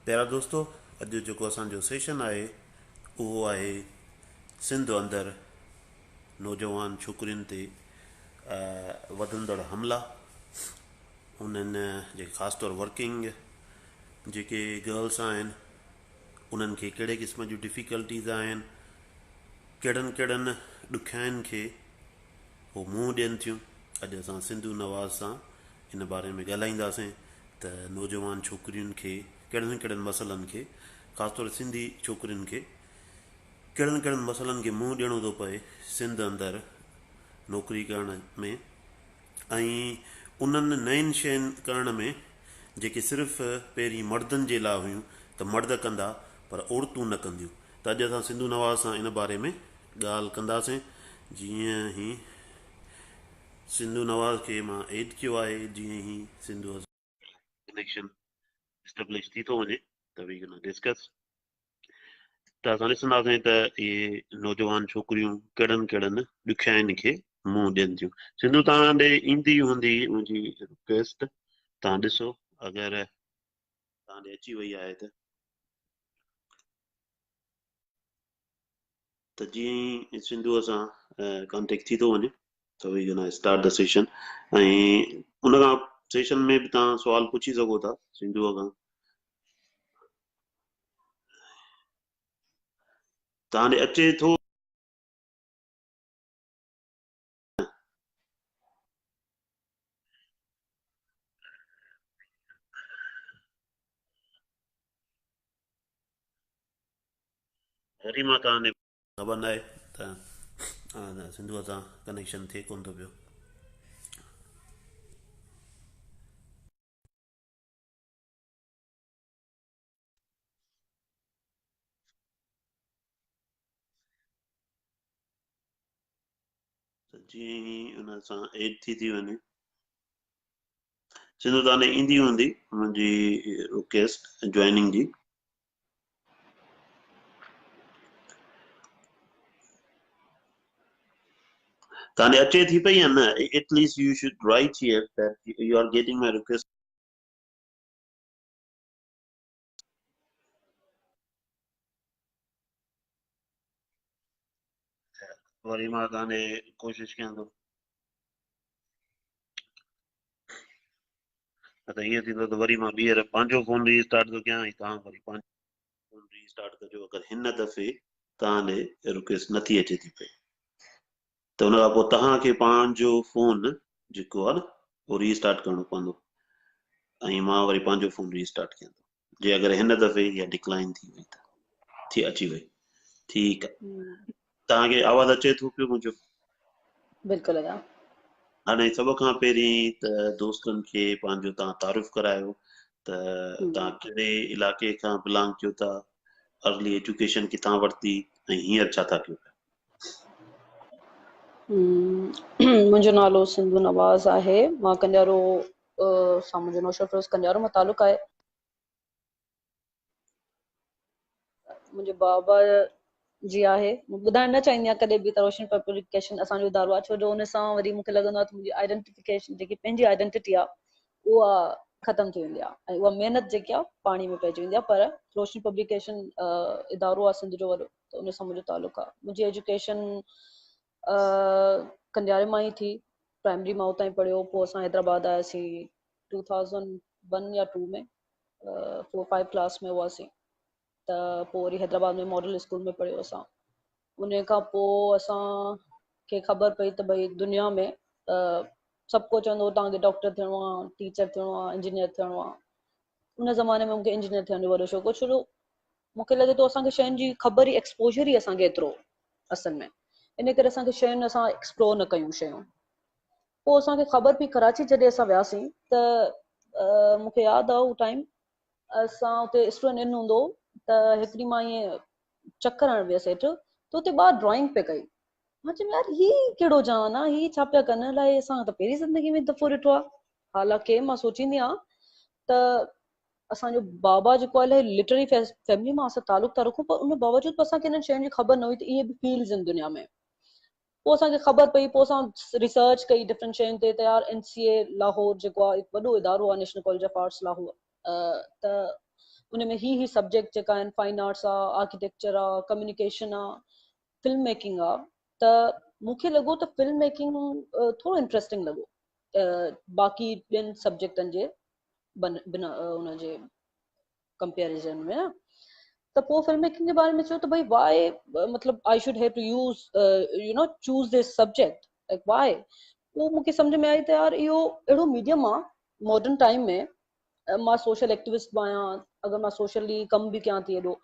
پيارا دوستو اڄ جيڪو اسان جو سيشن آهي اهو آهي سنڌ اندر نوجوان ڇوڪرين تي وڌندڙ حملا انهن جيڪي خاص طور ورڪنگ جيڪي گرلس آهن انهن کي ڪهڙي قسم جون ڊفيڪلٽيز آهن ڪهڙن ڪهڙن ڏکيائين کي هو منهن ڏين ٿيون اڄ اسان سنڌو نواز سان ان باري ۾ ڳالهائينداسين ته نوجوان ڇوڪرين کي ڪهڙن ڪهڙن مسئلن کي خاص طور سنڌي ڇوڪرين کي ڪهڙن ڪهڙن مسئلن کي منهن ڏيڻو ٿو پئي سنڌ اندر نوڪري ڪرڻ ۾ ۽ انهن نين شين ڪرڻ ۾ جيڪي صرف پهرين مردن جي لاء هيون ته مرد ڪندا پر عورتون نه ڪنديون ته اڄ اسان سنڌو نواز سان ان باري ۾ ڳالهه ڪنداسين جيئن هي سنڌو نواز کي مان ايڊ ڪيو آهي جيئن هي سنڌو ڪنيڪشن اسٽيبلش ٿي ٿو وڃي ته وي گنا ڊسڪس ته اسان ڏسنداسين ته اهي نوجوان ڇوڪريون ڪهڙن ڪهڙن ڏکيائين کي منهن ڏين ٿيون. سنڌو توهان ڏي ايندي هوندي منهنجي رڪويسٽ توهان ڏسو اگر توهان ڏي اچي وئي آهي ته. ته جيئن ئي سنڌوء سان ڪانٽيڪٽ ٿي ٿو وڃي ته we gonna start the session ۽ ان کان سيشن ۾ به توهان سوال پڇي سگهو ٿا سنڌوء کان. توهان ڏي اچي ٿو؟ وري مان توهان ڏي. خبر ناهي ته سنڌوء سان ڪنيڪشن ٿئي ڪونه ٿو پيو. ته جيئن ئي ان سان ايڊ ٿي ٿي وڃي سنڌو تان ايندي هوندي منهنجي رڪويسٽ جوائننگ جي. تان اچي ٿي پئي يا نه at least you should write here that you are getting my request. وري مان توهان ڏي ڪوشش ڪيان ٿو نه ته ائين ٿيندو ته وري مان ٻيهر پنهنجو فون ري اسٽارٽ ٿو ڪيان ۽ توهان وري پنهنجو فون ري اسٽارٽ ڪجو اگر هن دفعي توهان ڏي رڪويسٽ نٿي اچي ٿي پئي ته ان کان پوء توهان کي پنهنجو فون جيڪو آهي نه اهو ري اسٽارٽ ڪرڻو پوندو ۽ مان وري پنهنجو فون ري اسٽارٽ ڪيان ٿو جي اگر هن دفعي اها ڊڪلائن ٿي وئي ته ٿي اچي وئي ٺيڪ آ توهان کي آواز اچي ٿو پيو منهنجو؟ بلڪل ادا. هاڻي سڀ کان پهرين ته دوستن کي پنهنجو توهان تعارف ڪرايو ته توهان ڪهڙي علائقي کان بلانگ ڪيو ٿا، ارلي ايجوڪيشن ڪٿان ورتي ۽ هينئر ڇا ٿا ڪيو پيا؟ منهنجو نالو سنڌو نواز آهي مان ڪنڊيارو سان منهنجو نوشهرو فيروز ڪنڊيارو مان تعلق آهي. منهنجي بابا جي آهي ٻڌائڻ نه چاهيندي آهيان ڪڏهن به ته روشن پبليڪيشن اسان جو ادارو آهي ڇو جو ان سان وري مونکي لڳندو آهي ته منهنجي آئيڊنٽيفڪيشن جيڪي پنهنجي آئيڊنٽيٽي آهي اها ختم ٿي ويندي آهي ۽ اها محنت جيڪي آهي پاڻي ۾ پئجي ويندي آهي پر روشني پبليڪيشن ادارو آهي سنڌ جو وڏو ته ان سان منهنجو تعلق آهي منهنجي ايجوڪيشن ڪنڊياري مان ئي ٿي پرائمري مان اتان ئي پڙهيو پوء اسان حيدرآباد آياسين 2001 يا 2 ۾ 4 5 ڪلاس ۾ هئاسين ته پوء وري حيدرآباد ۾ ماڊل اسڪول ۾ پڙهيو اسان ان کان پوء اسان کي خبر پئي ته ڀئي دنيا ۾ سڀ ڪو چوندو هو توهان کي ڊاڪٽر ٿيڻو آهي ٽيچر ٿيڻو آهي انجنيئر ٿيڻو آهي ان زماني ۾ مونکي انجنيئر ٿيڻ جو وڏو شوق هو ڇو جو مونکي لڳي ٿو اسان کي شين جي خبر ئي ايڪسپوجر ئي اسان کي ايترو اصل ۾ ان ڪري اسان کي شين اسان ايڪسپلور نه ڪيون شيون پوء اسان کي خبر پئي ڪراچي جڏهن اسان وياسين ته مونکي ياد آ اهو ٽائيم اسان اتي اسٽوڊنٽ ان هوندو ته هڪ ڏينهن مان ائين چڪر هڻڻ ويس هيٺ ته اتي ٻار ڊرائنگ پئي ڪئي مان چيم يار هي ڪهڙو جهان آ هي ڇا پيا ڪن الائي اسان ته پهرين زندگي ۾ دفعو ڏٺو آ حالانڪه مان سوچيندي آهيان ته اسان جو بابا جيڪو آهي الاهي لٽرري فيملي مان اسان تعلق ٿا رکون پر ان باوجود به اسان کي انهن شين جي خبر نه هئي ته اهي به فيلڊز آهن دنيا ۾ پوء اسان کي خبر پئي پوء اسان ريسرچ ڪئي ڊفرنٽ شين تي ته يار اين سي اي لاهور جيڪو آهي هڪ وڏو ادارو آهي national college of arts Lahore ته ان ۾ هي هي سبجيڪٽ جيڪا آهن فائن آرٽس آ، آرڪيٽيڪچر آ، ڪميونيڪيشن آ، فلم ميڪنگ آ ته مون کي لڳو ته فلم ميڪنگ ٿورو انٽريسٽنگ لڳو باقي ٻين سبجيڪٽن جي بنا ان جي ڪمپيريزن ۾ نه ته پوء فلم ميڪنگ جي باري ۾ چيو ته ڀئي وائي مطلب I should have to use you know choose this subject like why پوء مون کي سمجھ ۾ آئي ته يار اهو اهڙو ميڊيم آ ماڊرن ٽائيم ۾ مان سوشل ايڪٽيوسٽ به آهيان اگر مان سوشلي ڪم به ڪيان ٿي ايڏو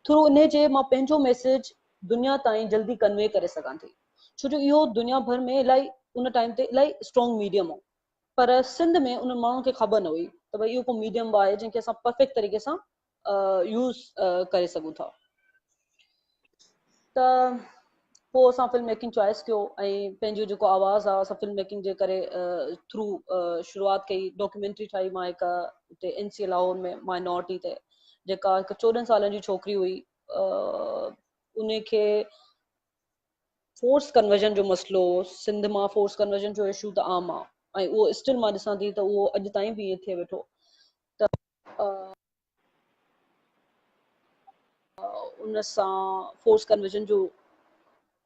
ٿرو انهي جي مان پنهنجو ميسيج دنيا تائين جلدي ڪنوي ڪري سگهان ٿي ڇو جو اهو دنيا ڀر ۾ الائي ان ٽائيم تي الائي اسٽرانگ ميڊيم هو پر سنڌ ۾ انهن ماڻهن کي خبر نه هئي ته ڀئي اهو ڪو ميڊيم به آهي جنهن کي اسان پرفيڪٽ طريقي سان يوز ڪري سگهون ٿا ته پوء اسان فلم ميڪنگ چوائس ڪيو ۽ پنهنجو جيڪو آواز آ اسان فلم ميڪنگ جي ڪري ٿرو شروعات ڪئي ڊاڪيومينٽري ٺاهي مان هڪ اتي اين سي لاهور ۾ مائنورٽي تي جيڪا هڪ 14 سالن جي ڇوڪري هئي ان کي فورس ڪنورجن جو مسئلو سنڌ مان فورس ڪنورجن جو اشو ته عام آ ۽ اهو اسٽل مان ڏسان ٿي ته اهو اڄ تائين به ائين ٿئي ويٺو ته ان سان فورس ڪنورجن جو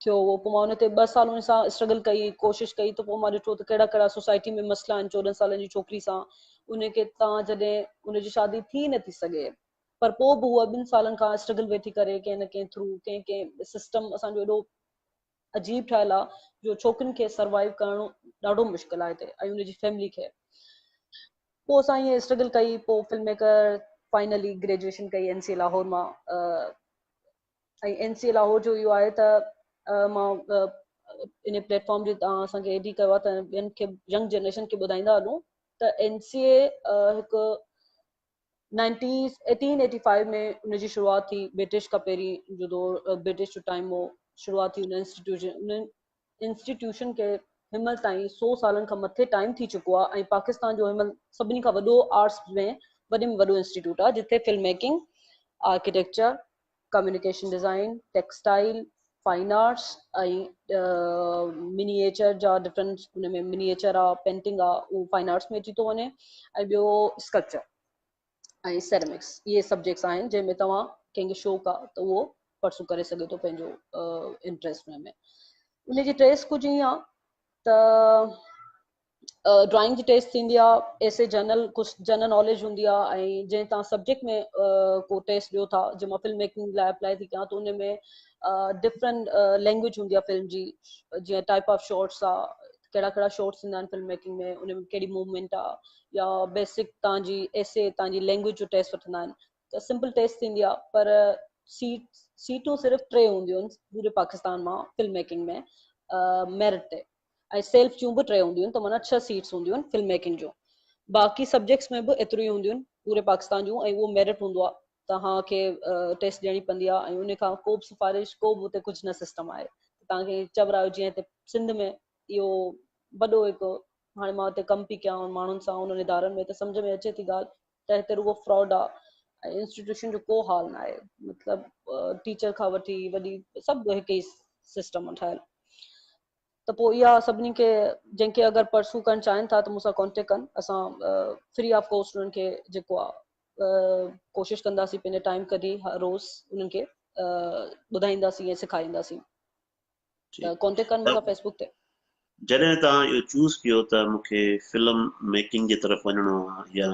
ٿيو هو پوء مان ان تي ٻه سال ان سان اسٽرگل ڪئي ڪوشش ڪئي ته پوء مان ڏٺو ته ڪهڙا ڪهڙا سوسائٽي ۾ مسئلا آهن 14 سالن جي ڇوڪري سان ان کي تان جڏهن ان جي شادي ٿي نٿي سگهي پر پوء به هوء ٻن سالن کان اسٽرگل ويٺي ڪري ڪنهن نه ڪنهن ٿرو ڪنهن ڪنهن سسٽم اسان جو ايڏو عجيب ٺهيل آ جو ڇوڪرين کي سروائيو ڪرڻ ڏاڍو مشڪل آهي هتي ۽ ان جي فيملي کي پوء اسان ائين اسٽرگل ڪئي پوء فلم ميڪر فائنلي گريجوئيشن ڪئي اين سي لاهور مان ۽ اين سي لاهور جو اهو آهي ته مان ان پليٽ فارم جي تان اسان کي ايڊي ڪيو آهي ته ٻين کي ينگ جنريشن کي ٻڌائيندا هلون ته اين سي اي هڪ 1885 ۾ ان جي شروعات ٿي برٽش کان پهرين جو دور برٽش جو ٽائيم هو شروعات ٿي ان انسٽيٽيوشن ان انسٽيٽيوشن کي هن مهل تائين 100 سالن کان مٿي ٽائيم ٿي چڪو آهي ۽ پاڪستان جو هن مهل سڀني کان وڏو آرٽس ۾ وڏي ۾ وڏو انسٽيٽيوٽ آهي جتي film making architecture communication design textile fine arts ۽ miniature جا ڊفرنس ان ۾ منيئيچر آ پينٽنگ آ اهو فائن آرٽس ۾ اچي ٿو وڃي ۽ ٻيو اسڪلپچر ۽ سيرامڪس اهي سبجيڪٽس آهن جنهن ۾ توهان ڪنهن کي شوق آ ته اهو پرسو ڪري سگهي ٿو پنهنجو انٽريسٽ ان ۾ ان جي ٽيسٽ ڪجهه ائين آ ته ڊرائنگ جي ٽيسٽ ٿيندي آ ايسي جنرل ڪجهه جنرل ناليج هوندي آ ۽ جنهن تان سبجيڪٽ ۾ ڪو ٽيسٽ ڏيو ٿا جي مان فلم ميڪنگ لاء اپلائي ٿي ڪيان ته ان ۾ ڊفرنٽ لينگويج هوندي آ فلم جي جيئن ٽائپ آف شارٽس آ ڪهڙا ڪهڙا شارٽس ٿيندا آهن فلم ميڪنگ ۾ ان ۾ ڪهڙي موومينٽ آ يا بيسڪ تان جي ايسي تان جي لينگويج جو ٽيسٽ وٺندا آهن ته سمپل ٽيسٽ ٿيندي آ پر سيٽ سيٽون صرف ٽي هونديون آهن پوري پاڪستان مان فلم ميڪنگ ۾ ميرٽ تي ۽ سيلف جون به ٽي هونديون آهن ته معنيٰ ڇهه سيٽس هونديون آهن فلم ميڪنگ جون باقي سبجيڪٽس ۾ به ايتريون ئي هونديون آهن پوري پاڪستان جون ۽ اهو ميرٽ هوندو آهي توهان کي ٽيسٽ ڏيڻي پوندي آهي ۽ ان کان ڪو به سفارش ڪو به اتي ڪجهه نه سسٽم آهي توهان کي چورايو جيئن هتي سنڌ ۾ اهو وڏو هڪ هاڻي مان اتي ڪم پئي ڪيان ماڻهن سان انهن ادارن ۾ ته سمجهه ۾ اچي ٿي ڳالهه ته هتي رڳو فراڊ آ ۽ انسٽيٽيوشن جو ڪو حال نه آهي مطلب ٽيچر کان وٺي وڏي سڀ هڪ ئي سسٽم آ ٺاهيل ته پوء اها سڀني کي جنهن کي اگر پرسو ڪرڻ چاهين ٿا ته مون سان ڪانٽيڪٽ ڪن اسان فري آف ڪاسٽ انهن کي جيڪو آ ڪوشش ڪنداسين پنهنجو ٽائيم ڪڍي روز انهن کي ٻڌائينداسين ۽ سيکارينداسين ته ڪانٽيڪٽ ڪن مون سان فيس بڪ تي. جڏهن توهان اهو چوز ڪيو ته مون کي فلم ميڪنگ جي طرف وڃڻو آهي يا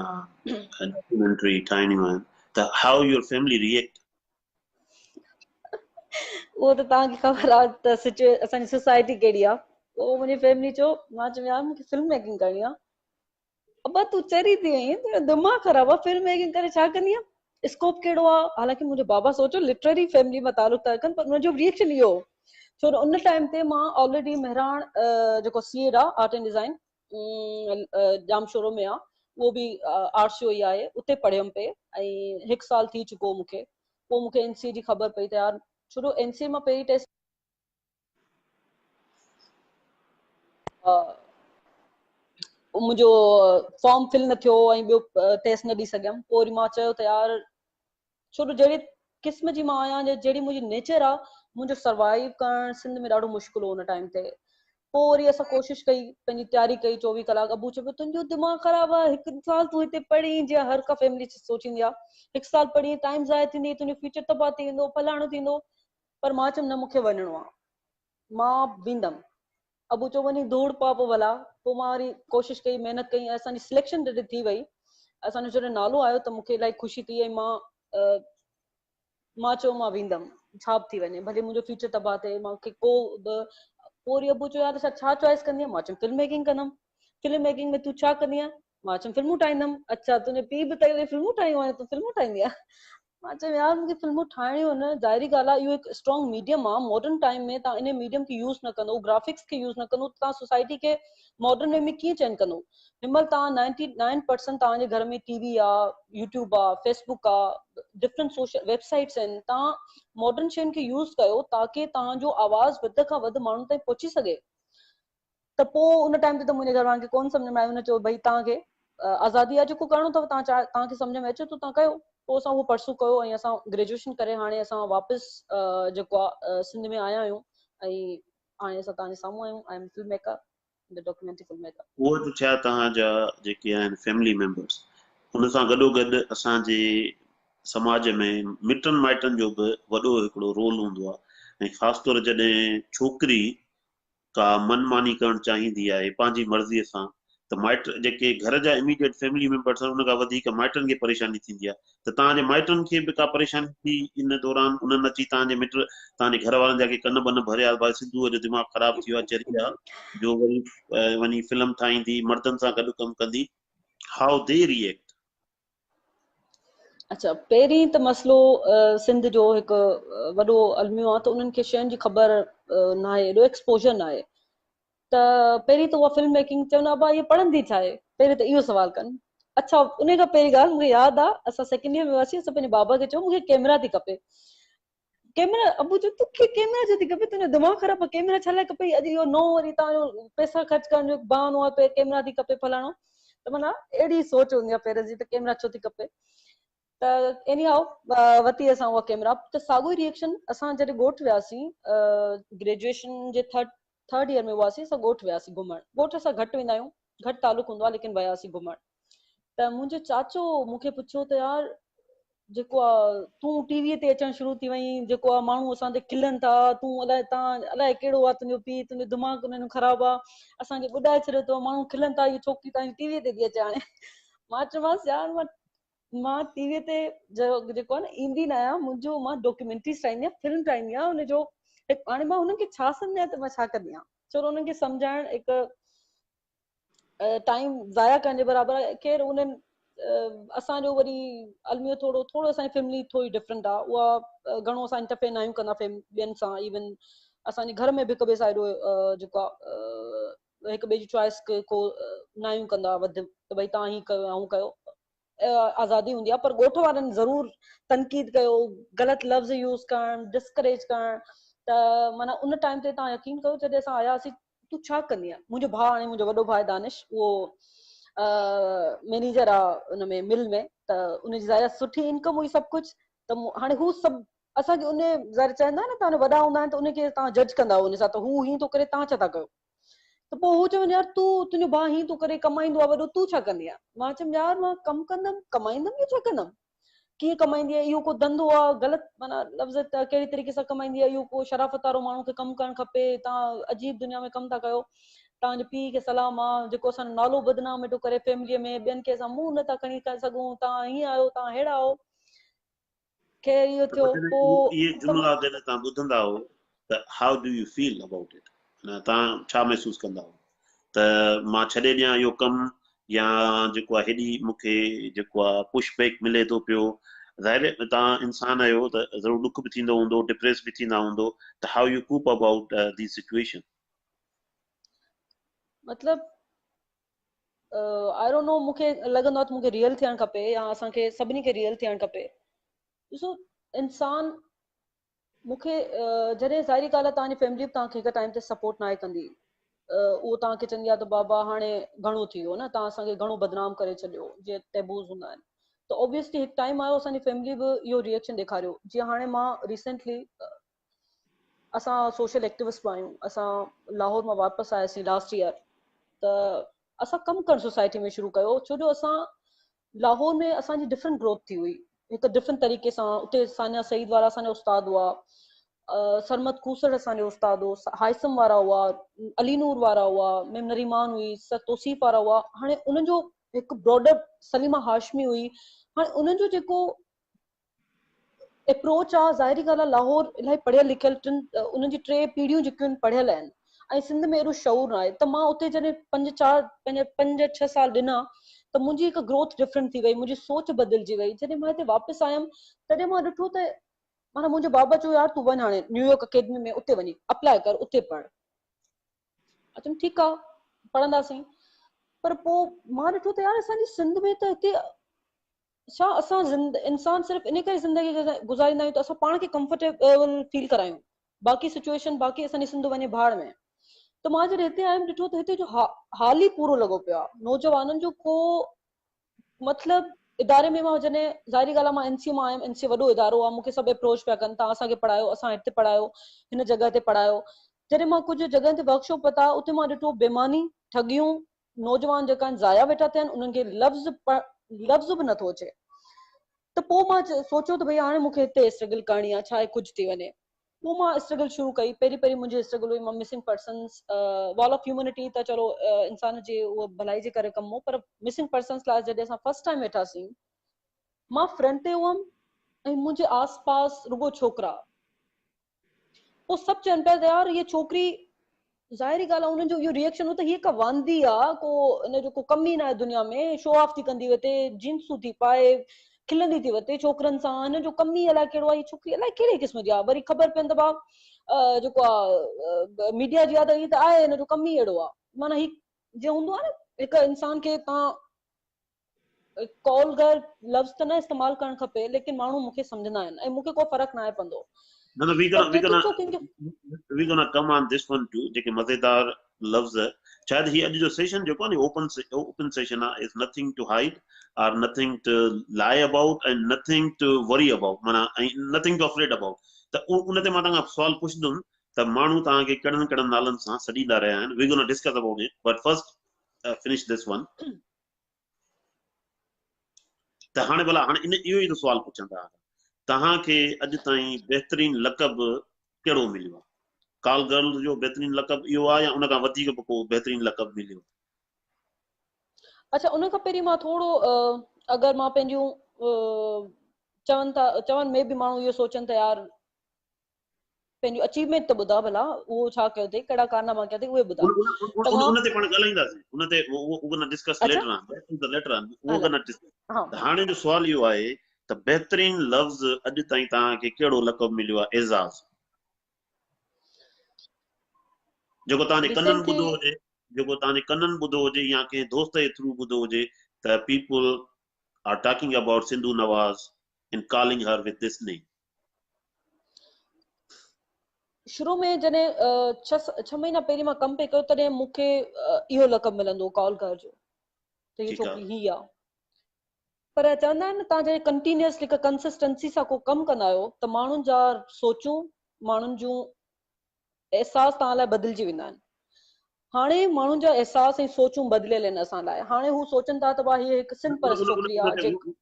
ڊاڪيومينٽري ٺاهڻيون آهن ته how your family react? اهو ته توهان کي خبر آهي ته سچوئي اسان جي سوسائٽي ڪهڙي آهي. پوء منهنجي فيملي چيو مان چيم يار مون کي فلم ميڪنگ ڪرڻي آهي. ابا تون چري ٿي وئين تنهنجو دماغ خراب آ فلم ميڪنگ ڪري ڇا ڪندينء اسڪوپ ڪهڙو آ حالانڪه منهنجو بابا سوچو لٽرري فيملي مان تعلق ٿا رکن پر ان جو به ريئيڪشن اهو هو ڇو ته ان ٽائيم تي مان آلريڊي مهراڻ جيڪو سي ايڊ آ آرٽ اينڊ ڊزائن ڄامشورو ۾ آ اهو به آرٽس جو ئي آهي اتي پڙهيم پئي ۽ هڪ سال ٿي چڪو هو مون کي پوء مون کي اين سي اي جي خبر پئي ته يار ڇو جو اين سي اي مان پهرين ٽيسٽ منهنجو فارم فل نه ٿيو ۽ ٻيو ٽيسٽ نه ڏئي سگهيم پوء وري مان چيو ته يار ڇو جو جهڙي قسم جي مان آهيان جهڙي منهنجي نيچر آ منهنجو سروائيو ڪرڻ سنڌ ۾ ڏاڍو مشڪل هو ان ٽائيم تي پوء وري اسان ڪوشش ڪئي پنهنجي تياري ڪئي 24 ڪلاڪ ابو چئي پيو تنهنجو دماغ خراب آهي هڪ سال تون هتي پڙهين جيئن هر ڪا فيملي سوچيندي آهي هڪ سال پڙهين ٽائيم ضايع ٿيندي تنهنجو فيوچر تباهه ٿي ويندو فلاڻو ٿيندو پر مان چيم نه مون کي وڃڻو آهي مان ويندم ابو چيو وڃي ڌوڙ پاء پوء ڀلا پوء مان وري ڪوشش ڪئي محنت ڪئي ۽ اسان جي سليڪشن جڏهن ٿي وئي اسان جو جڏهن نالو آيو ته مون کي الاهي خوشي ٿي ۽ مان مان چيو مان ويندم ڇا به ٿي وڃي ڀلي منهنجو فيوچر تباهه ٿئي مان کي ڪو به پوء وري ابو چيو يار ڇا ڇا چوائس ڪندينء مان چيم فلم ميڪنگ ڪندم فلم ميڪنگ ۾ تون ڇا ڪندينء مان چيم فلمون ٺاهيندم اڇا تنهنجي پيء به ته فلمون ٺاهيون آهن تون فلمون ٺاهيندينء مان چيم يار مونکي فلمون ٺاهڻيون آهن ظاهري ڳالهه آهي اهو هڪ اسٽرانگ ميڊيم آهي ماڊرن ٽائيم ۾ تان ان ميڊيم کي يوز نه ڪندو گرافڪس کي يوز نه ڪندو تان سوسائٽي کي ماڊرن وي ۾ ڪيئن چينج ڪندو هن مهل توهان نائنٽي نائن پرسنٽ توهان جي گهر ۾ ٽي وي آ يوٽيوب آ فيسبوڪ آ ڊفرنٽ سوشل ويب سائيٽس آهن توهان ماڊرن شين کي يوز ڪيو تاڪي توهان جو آواز وڌ کان وڌ ماڻهن تائين پهچي سگهي ته پوء ان ٽائيم تي ته منهنجي گهر وارن کي ڪون سمجهه ۾ آيو ان چيو ڀئي توهان کي آزادي آ جيڪو ڪرڻو اٿو توهان توهان کي سمجهه ۾ اچي ٿو توهان ڪيو پوء اسان اهو پرسو ڪيو ۽ اسان گريجوئيشن ڪري هاڻي اسان واپس جيڪو آ سنڌ ۾ آيا آهيون ۽ هاڻي اسان توهان جي سامهون آهيون I am film maker the documentary film maker. اهو ته ٿيا توهان جا جيڪي آهن فيملي ميمبرس ان سان گڏو گڏ اسان جي سماج ۾ مٽن مائٽن جو به وڏو هڪڙو رول هوندو آهي ۽ خاص طور جڏهن ڇوڪري ڪا من ماني ڪرڻ چاهيندي آهي پنهنجي مرضي سان ته مائٽ جيڪي گهر جا اميڊيٽ فيملي ميمبرس آهن ان کان وڌيڪ مائٽن کي پريشاني ٿيندي آهي ته توهان جي مائٽن کي به ڪا پريشاني ٿي ان دوران انهن اچي توهان جي مٽ توهان جي گهر وارن جا ڪي ڪن بن ڀريا ڀائي سنڌوء جو دماغ خراب ٿي ويو آهي چري آهي جو وري وڃي فلم ٺاهيندي مردن سان گڏ ڪم ڪندي how the react. اڇا پهرين ته مسئلو سنڌ جو هڪ وڏو الميو آهي ته انهن کي شين جي خبر ناهي ايڏو ايڪسپوجر ناهي ته پهرين ته اها فلم ميڪنگ چون ابا هي پڙهندي ڇا آهي پهرين ته اهو سوال ڪن اڇا ان کان پهرين ڳالهه مونکي ياد آ اسان سيڪنڊ ايئر ۾ هئاسين اسان پنهنجي بابا کي چيو مونکي ڪيمرا ٿي کپي ڪيمرا ابو چيو توکي ڪيمرا ڇو ٿي کپي تنهنجو دماغ خراب آ ڪيمرا ڇا لاء کپي اڄ اهو نئون وري تان جو پئسا خرچ ڪرڻ جو بهانو آ ته ڪيمرا ٿي کپي فلاڻو ته معنيٰ اهڙي سوچ هوندي آ پيرنٽس جي ته ڪيمرا ڇو ٿي کپي ته ايني هائو ورتي اسان اها ڪيمرا ته ساڳيو ئي ريئڪشن اسان جڏهن ڳوٺ وياسين گريجوئيشن جي ٿرڊ ٿرڊ ايئر ۾ هئاسين اسان ڳوٺ وياسين گهمڻ ڳوٺ اسان گهٽ ويندا آهيون گهٽ تعلق هوندو آهي ليڪن وياسين گهمڻ ته منهنجو چاچو مون کي پڇيو ته يار جيڪو آ تون ٽي وي تي اچڻ شروع ٿي وئين جيڪو آ ماڻهو اسان تي کلن ٿا تون الائي تان الائي ڪهڙو آ تنهنجو پيء تنهنجو دماغ انهن جو خراب آ اسان کي ٻڏائي ڇڏيو اٿو ماڻهو کلن ٿا هي ڇوڪري تان ٽي وي تي ٿي اچي هاڻي مان چيومانس يار مان مان ٽي وي تي جيڪو آهي نه ايندي نه آهيان منهنجو مان ڊاڪيومينٽريز ٺاهيندي آهيان فلم ٺاهيندي آهيان ان جو هاڻي مان هنن کي ڇا سمجهايان ته مان ڇا ڪندي آهيان ڇو انهن کي سمجهائڻ هڪ ٽائيم ضايع ڪرڻ جي برابر آهي خير انهن اسان جو وري الميو ٿورو ٿورو اسان جي فيملي ٿوري ڊفرنٽ آهي اها گهڻو اسان انٽرفيئر نه آهيون ڪندا ٻين سان ايون اسان جي گهر ۾ به هڪ ٻئي سان ايڏو جيڪو آهي هڪ ٻئي جي چوائس ڪو نه آهيون ڪندا وڌ ته ڀئي تان هي ڪيو آئون ڪيو آزادي هوندي آهي پر ڳوٺ وارن ضرور تنقيد ڪيو غلط لفظ يوز ڪرڻ ڊسڪريج ڪرڻ ته معنيٰ ان ٽائيم تي تان يقين ڪيو جڏهن اسان آياسين تون ڇا ڪندي آهي منهنجو ڀاء هاڻي منهنجو وڏو ڀاء دانش اهو مينيجر آ ان ۾ مل ۾ ته ان جي ظاهر سٺي انڪم هئي سڀ ڪجهه ته هاڻي هو سڀ اسان کي ان ظاهر چوندا آهن نه تان وڏا هوندا آهن ته ان کي تان جج ڪندا آهيو ان سان ته هو هين ٿو ڪري تان ڇا ٿا ڪيو ته پوء هو چون يار تون تنهنجو ڀاء هين ٿو ڪري ڪمائيندو آهي وڏو تون ڇا ڪندينء؟ مان چيم يار مان ڪم ڪندم ڪمائيندم يا ڇا ڪندم؟ ڪيئن ڪمائيندينء اهو ڪو ڌنڌو آهي غلط معنيٰ لفظ ته ڪهڙي طريقي سان ڪمائيندينء اهو ڪو شرافت وارو ماڻهو کي ڪم ڪرڻ کپي تان عجيب دنيا ۾ ڪم ٿا ڪيو تان جي پيء کي سلام آ جيڪو اسان جو نالو بدنام ويٺو ڪري فيمليء ۾ ٻين کي اسان منهن نه ٿا کڻي سگهون تان هيئن آهيو تان ههڙا آهيو خير اهو ٿيو پوء اهي جملا جڏهن توهان ٻڌندا هو ته how do you feel about it معنيٰ توهان ڇا محسوس ڪندا هو ته مان ڇڏي ڏيان اهو ڪم يا جيڪو آهي هيڏي مون کي جيڪو آهي پش بيڪ ملي ٿو پيو ظاهر آهي توهان انسان آهيو ته ضرور ڏک به ٿيندو هوندو ڊپريس به ٿيندا هوندو ته how you cope about the situation. مطلب I don't know مون کي لڳندو آهي ته مون کي ريئل ٿيڻ کپي يا اسان کي سڀني کي ريئل ٿيڻ کپي ڏسو انسان مون کي جڏهن ظاهري ڳالهه آهي توهان جي فيملي به توهان کي هڪ ٽائيم تي سپورٽ ناهي ڪندي اهو توهان کي چوندي آهي ته بابا هاڻي گهڻو ٿي ويو نه توهان اسان کي گهڻو بدنام ڪري ڇڏيو جيئن ٽيبوز هوندا آهن ته اوبويسلي هڪ ٽائيم آيو اسان جي فيملي به اهو ريئڪشن ڏيکاريو جيئن هاڻي مان ريسنٽلي اسان سوشل ايڪٽوسٽ به آهيون. اسان لاهور مان واپس آياسين لاسٽ ايئر ته اسان ڪم ڪرڻ سوسائٽي ۾ شروع ڪيو ڇو جو اسان لاهور ۾ اسان جي ڊفرنٽ گروٿ ٿي هئي هڪ ڊفرنٽ طريقي سان. اتي سانيا سعيد وارا اسان جا استاد هئا، سرمد کوسڙ اسان جو استاد هو، هائسم وارا هئا، علي نور وارا هئا، ميم نريمان هئي، سر توصيف وارا هئا. هاڻي انهن جو هڪ براڊر سليمه هاشمي هئي. هاڻي انهن جو جيڪو اپروچ آ، ظاهري ڳالهه آ لاهور الاهي پڙهيل لکيل، ٽن انهن جي ٽي پيڙهيون جيڪيون آهن پڙهيل آهن ۽ سنڌ ۾ ايڏو شعور نه آهي. ته مان اتي جڏهن پنج چار پنهنجا 5 6 سال ڏنا ته منهنجي هڪ گروٿ ڊفرنٽ ٿي وئي، منهنجي سوچ بدلجي وئي. جڏهن مان هتي واپس آيم تڏهن مان ڏٺو ته معنيٰ منهنجي بابا چيو يار تون وڃ هاڻي نيويارڪ اڪيڊمي ۾ اتي وڃي اپلاء ڪر اتي پڙهه. مان چيم ٺيڪ آ پڙهنداسين. پر پوء مان ڏٺو ته يار اسان جي سنڌ ۾ ته هتي ڇا اسان انسان صرف ان ڪري زندگي گذاريندا آهيون ته اسان پاڻ کي ڪمفرٽيبل فيل ڪرايون، باقي سچويشن باقي اسان جي سنڌ وڃي ڀاڙ ۾. ته مان جڏهن هتي آيم ڏٺو ته هتي جو حال ئي پورو لڳو پيو آهي نوجوانن جو. ڪو مطلب اداري ۾ مان جڏهن ظاهري ڳالهه آهي مان اين سي مان آيم، اين سي وڏو ادارو آهي، مون کي سڀ اپروچ پيا ڪن تان اسان کي پڙهايو، اسان هتي پڙهايو، هن جڳهه تي پڙهايو. جڏهن مان ڪجهه جڳهن تي ورڪشاپ وتا اتي مان ڏٺو بيماني ٺڳيون، نوجوان جيڪا آهن ضايع ويٺا ٿين، انهن کي لفظ لفظ به نٿو اچي. ته پوء مان سوچيو ته ڀئي هاڻي مون کي هتي اسٽرگل ڪرڻي آهي ڇاهي ڪجهه ٿي وڃي. پوء مان اسٽرگل شروع ڪئي. پهرين پهرين منهنجي اسٽرگل هئي مان missing persons wall of humanity ته چلو انسان جي اهو ڀلائي جي ڪري ڪم هو، پر مسنگ پرسنس لاء جڏهن اسان فرسٽ ٽائيم ويٺاسين مان فرنٽ تي هئم ۽ منهنجي آس پاس رڳو ڇوڪرا. پوء سڀ چون پيا ته يار هيء ڇوڪري، ظاهري ڳالهه آهي انهن جو اهو ريئڪشن هو ته هيء ڪا واندي آ، ڪو ان جو ڪو ڪم ئي ناهي دنيا ۾، شو آف ٿي ڪندي وتي، جينسون ٿي پائي، کلندي ٿي وتي ڇوڪرن سان، هن جو ڪم ئي الائي ڪهڙو آهي، هيء ڇوڪري الائي ڪهڙي قسم جي آ. وري خبر پين ته ڀاء جيڪو آ ميڊيا جي آ ته هي ته آهي هن جو ڪم ئي اهڙو آ. معنيٰ هي جيئن هوندو آ نه هڪ انسان کي تان ڪال گرل لفظ ته نه استعمال ڪرڻ کپي ليڪن ماڻهو مون کي سمجهندا آهن ۽ مون کي ڪو فرق ناهي پوندو. نه نه V gonna V gonna we gonna come on this one too. جيڪي مزيدار لفظ شايد هي اڄ جو سيشن جيڪو آهي اوپن اوپن سيشن آهي، از nothing to hide or nothing to lie about ۽ nothing to worry about معنيٰ ۽ نٿنگ ٽو افريڊ ابائوٽ. ته ان تي مان توهان کان سوال پڇندم ته ماڻهو توهان کي ڪهڙن ڪهڙن نالن سان سڏيندا رهيا آهن. We gonna discuss about it but first finish this one. ته هاڻي ڀلا هاڻي ان اهو ئي ٿو سوال پڇان توهان کان، توهان کي اڄ تائين بهترين لقب ڪهڙو مليو آهي؟ ڪال گرلز جو بهترين لقب اهو آهي يا ان کان وڌيڪ به ڪو بهترين لقب مليو آهي؟ اڇا ان کان پهرين مان ٿورو اگر مان پنهنجون چون ٿا چون ۾ به ماڻهو اهو سوچن ته يار پنهنجو اچيومينٽ ته ٻڌاء ڀلا، اهو ڇا ڪيو اٿئي، ڪهڙا ڪارناما ڪيا اٿئي، اهي ٻڌاء. ته مان ان تي پاڻ ڳالهائينداسين، ان تي we gonna discuss later on, that is the later on we gonna discuss. ته هاڻي جو سوال اهو آهي ته بهترين لفظ اڄ تائين توهان کي ڪهڙو لقب مليو آهي، اعزاز جيڪو توهان جي ڪنن ٻڌو هجي، جيڪو توهان جي ڪنن ٻڌو هجي يا ڪنهن دوست جي ٿرو ٻڌو هجي ته people are talking about Sindhu Nawaz and calling her with this name. شروع ۾ جڏهن 6 مهينا پهرين مان ڪم پئي ڪيو تڏهن مون کي اهو لقب ملندو هو ڪال گرل جو ته هي ڇوڪري هي آ. پر چوندا آهن نه تان جڏهن ڪنٽينيوسلي هڪ ڪنسسٽنسي سان ڪو ڪم ڪندا آهيو ته ماڻهن جا سوچون، ماڻهن جون احساس توهان لاء بدلجي ويندا آهن. هاڻي ماڻهن جا احساس ۽ سوچون بدليل آهن اسان لاء. هاڻي هو سوچن ٿا ته ڀاء هيء هڪ سنڌ پرست ڇوڪري آ جيڪا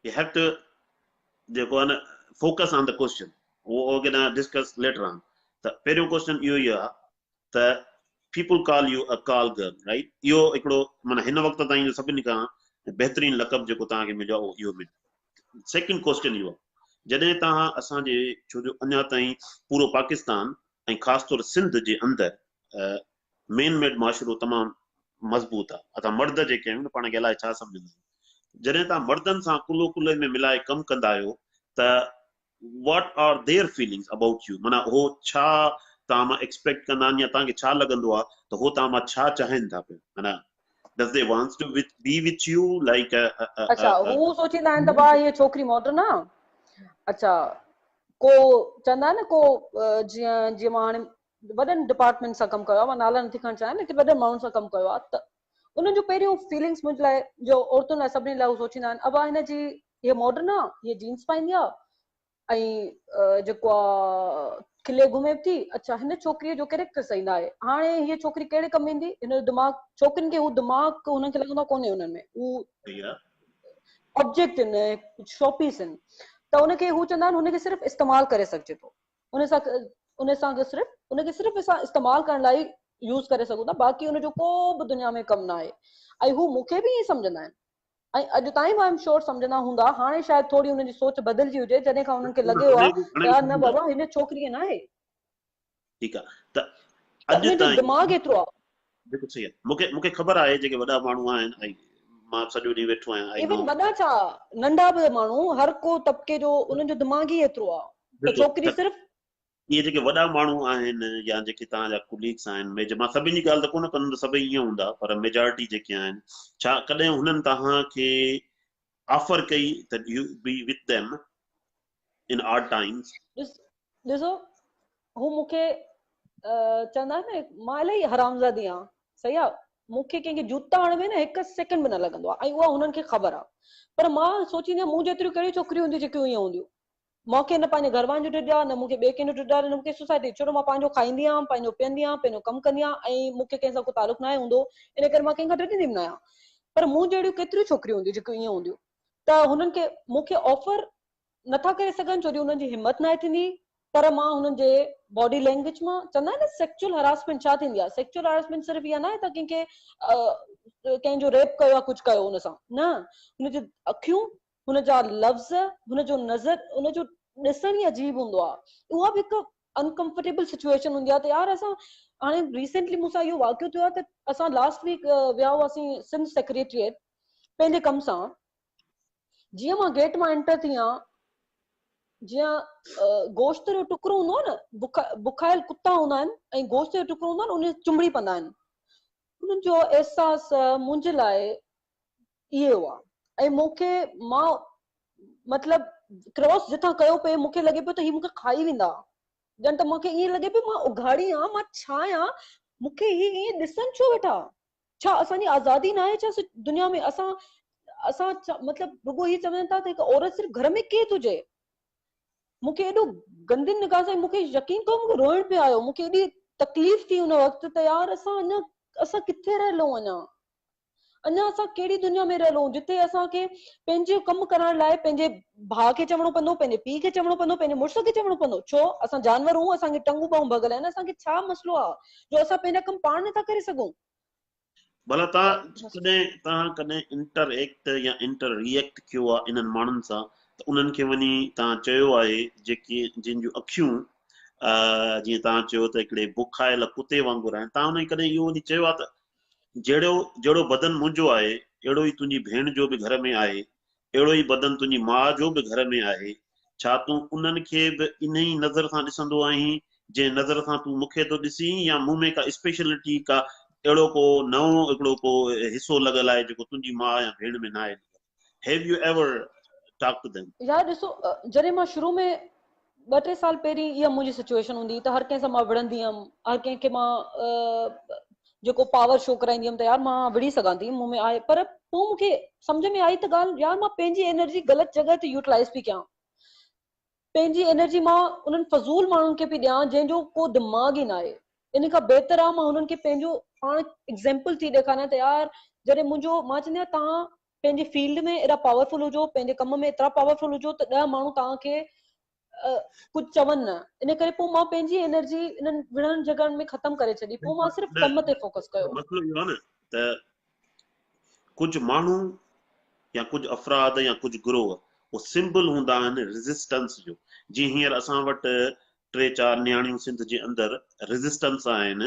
You have to جيڪو آهي نه focus on the question we gonna discuss later on. ته پهريون ڪوسچن اهو ئي آهي ته people call you a call girl right, اهو هڪڙو معنيٰ هن وقت تائين جو سڀني کان بهترين لقب جيڪو توهان کي مليو آهي اهو اهو مليو. سيڪنڊ ڪوسچن اهو آهي جڏهن توهان اسان جي ڇو جو اڃا تائين پورو پاڪستان ۽ خاص طور سنڌ جي اندر مين ميڊ معاشرو تمام مضبوط آ. اسان مرد جيڪي آهيون نه پاڻ کي الائي ڇا سمجهندا آهيون. جڏهن توهان مردن سان ڪلهو ڪلهي ۾ ملائي ڪم ڪندا آهيو ته what are their feelings about you معنيٰ هو ڇا توهان مان ايڪسپيڪٽ ڪندا آهن يا توهان کي ڇا لڳندو آ ته هو توهان مان ڇا چاهين ٿا پيا معنيٰ does they wants to with be with you like اڇا هو سوچيندا آهن ته ڀاء هيء ڇوڪري ماڊرن آ. اڇا ڪو چوندا آهن نه ڪو جيئن جيئن مان هاڻي وڏن ڊپارٽمينٽ سان ڪم ڪيو آهي، مان نالا نٿي کڻڻ چاهيان ليڪن وڏن ماڻهن سان ڪم ڪيو آهي ته انهن جو پهريون فيلنگس منهنجي لاء جو عورتن لاء سڀني لاء هو سوچيندا آهن ابا هن جي هيء ماڊرن آهي، هيء جينز پائيندي آهي، ۽ جيڪو آ کلي گهمي به ٿي. اڇا هن ڇوڪريء جو ڪيريڪٽر صحيح ناهي. هاڻي هيء ڇوڪري ڪهڙي ڪم ايندي؟ هن جو دماغ ڇوڪرين کي هو دماغ هنن کي لڳندو آ ڪونهي هنن ۾ هو آبجيڪٽ آهن شو پيس آهن ته ان کي هو چوندا آهن هن کي صرف استعمال ڪري سگهجي ٿو ان سان ان سان صرف ان کي صرف اسان استعمال ڪرڻ لاء يوز ڪري سگهون ٿا باقي ان جو ڪو به دنيا ۾ ڪم ناهي ۽ هو مون کي به ائين سمجهندا آهن ۽ اڄ تائين به آئي ايم شور سمجهندا هوندا، هاڻي شايد ٿوري انهن جي سوچ بدلجي هجي جڏهن کان انهن کي لڳيو آ ته يار نه بابا هن ڇوڪري ائين ناهي. ٺيڪ آ ته اڄ انهن جو تائين دماغ ايترو آ. بلڪل صحيح آ مونکي مونکي خبر آهي جيڪي وڏا ماڻهو آهن ۽ مان سڄو ڏينهن ويٺو آهيان آئي ايون نو. وڏا ڇا ننڍا به ماڻهو هر ڪو طبقي جو انهن جو دماغ ئي ايترو آ ته بلڪل ڇوڪري ته صرف اهي جيڪي وڏا ماڻهو آهن يا جيڪي توهان جا ڪليگس آهن ميج مان سڀني جي ڳالهه ته ڪونه ڪندم ته سڀئي ائين هوندا پر ميجارٽي جيڪي آهن ڇا ڪڏهن هنن توهان کي آفر ڪئي ته you be with them in hard times? ڏس ڏسو هو مون کي چوندا آهن نه مان الاهي حرامزادي آهيان صحيح آهي مون کي ڪنهن کي جوتا هڻڻ ۾ نه هڪ سيڪنڊ به نه لڳندو آهي ۽ اها هنن کي خبر آهي پر مان سوچيندي آهيان مون جيتريون ڪهڙيون ڇوڪريون هونديون جيڪيون ائين هونديون مون کي نه پنهنجي گهر وارن جو ڊڄ آ، نه مون کي ٻئي ڪنهن جو ڊڄ آ، نه مون کي سوسائٽي جو، ڇو جو مان پنهنجو کائيندي آهيان، پنهنجو پيئندي آهيان، پنهنجو ڪم ڪندي آهيان ۽ مون کي ڪنهن سان ڪو تعلق ناهي هوندو، ان ڪري مان ڪنهن کان ڊڄندي به ناهيان. پر مون جهڙيون ڪيتريون ڇوڪريون هونديون جيڪيون ائين هونديون ته هنن کي مون کي آفر نٿا ڪري سگهن ڇو جو انهن جي همت ناهي ٿيندي پر مان هنن جي باڊي لينگويج مان چوندا آهن نه سيڪچوئل هراسمينٽ ڇا ٿيندي آهي سيڪچوئل هراسمينٽ صرف اها ناهي ته ڪنهن کي ڪنهن جو ريپ ڪيو يا ڪجهه ڪيو ان سان نه هن جون اکيون هن جا لفظ، هن جو نظر، ان جو ڏسڻ ئي عجيب هوندو آهي. اها به هڪ انڪمفرٽيبل سچوئيشن هوندي آهي ته يار اسان هاڻي ريسينٽلي مون سان اهو واقعو ٿيو آهي ته اسان لاسٽ ويڪ ويا هئاسين سنڌ سيڪريٽريٽ پنهنجي ڪم سان جيئن مان گيٽ مان انٽر ٿي آهيان جيئن گوشت جو ٽڪرو هوندو آهي نه بکايل ڪتا هوندا آهن ۽ گوشت جو ٽڪرو هوندو آهي نه ان چنبڙي پوندا آهن انهن جو احساس منهنجي لاء اهي هئا ۽ مون کي مان مطلب ڪراس جتان ڪيو پئي مون کي لڳي پيو ته هي مون کي کائي ويندا ڄڻ ته مون کي ائين لڳي پيو مان اگهاڙي آهيان مان ڇا آهيان مون کي هي ائين ڏسن ڇو ويٺا ڇا اسان جي آزادي ناهي ڇا دنيا ۾ اسان اسان مطلب رڳو هي چون ٿا ته هڪ عورت صرف گهر ۾ قيد هجي مون کي ايڏو گندين نگاهن سان مون کي يقين ڪيو مون کي روئڻ پئي آيو مون کي ايڏي تڪليف ٿي ان وقت ته يار اسان اڃا اسان ڪٿي رهيل آهيون اڃا اڃا اسان ڪهڙي دنيا ۾ رهيل آهيون جتي اسان کي پنهنجو ڪم ڪرڻ لاء پنهنجي ڀاء کي چوڻو پوندو پنهنجي پيء کي چوڻو پوندو پنهنجي مڙس کي چوڻو پوندو ڇو اسان جانور آهيون اسان کي ٽنگون ٻانهون ڀڳل آهن اسان کي ڇا مسئلو آهي جو اسان پنهنجا ڪم پاڻ نٿا ڪري سگهون. ڀلا توهان ڪڏهن توهان ڪڏهن انٽر ايڪٽ يا انٽر ري ايڪٽ ڪيو آهي انهن ماڻهن سان ته انهن کي وڃي توهان چيو آهي جيڪي جن جون اکيون جيئن توهان چيو ته هڪڙي بکايل ڪتي وانگر آهن توهان انهن کي ڪڏهن اهو وڃي چيو آهي ته جهڙو جهڙو بدن منهنجو آهي اهڙو ئي تنهنجي ڀيڻ جو به گهر ۾ آهي اهڙو ئي بدن تنهنجي ماء جو به گهر ۾ آهي، ڇا تون انهن کي به انهي نظر سان ڏسندو آهين، جنهن نظر سان تون مون کي ٿو ڏسين يا مون ۾ ڪا اسپيشلٽي، ڪا اهڙو ڪو نئون هڪڙو ڪو حصو لڳل آهي جيڪو تنهنجي ماء يا ڀيڻ ۾ ناهي لڳل؟ Have you ever talked to them? يار ڏسو جڏهن مان شروع ۾ ٻه ٽي سال پهرين اها منهنجي سچوئيشن هوندي هئي ته هر ڪنهن سان مان وڙهندي هيم هر ڪنهن کي مان جيڪو پاور شو ڪرائيندي هيم ته يار مان وڙهي سگهان ٿي مون ۾ آهي پر پوء مون کي سمجهه ۾ آئي ته ڳالهه يار مان پنهنجي انرجي غلط جڳهه تي يوٽيلائز پئي ڪيان پنهنجي انرجي مان انهن فضول ماڻهن کي پئي ڏيان جنهن جو ڪو دماغ ئي ناهي ان کان بهتر آهي مان هنن کي پنهنجو پاڻ ايگزامپل ٿي ڏيکاريان ته يار جڏهن منهنجو مان چوندي آهيان توهان پنهنجي فيلڊ ۾ ايڏا پاورفل هجو پنهنجي ڪم ۾ ايترا پاورفل هجو ته ڏهه ماڻهو توهان کي ڪجهه چون نه ان ڪري پوء مان پنهنجي انرجي انهن وڙهڻ جهڳڙڻ ۾ ختم ڪري ڇڏي پوء مان صرف ڪم تي فوڪس ڪيو. مسئلو اهو آهي نه ته ڪجهه ماڻهو يا ڪجهه افراد يا ڪجهه گروهه اهو سمبل هوندا آهن ريزسٽنس جو جيئن هينئر اسان وٽ ٽي چار نياڻيون سنڌ جي اندر ريزسٽنس آهن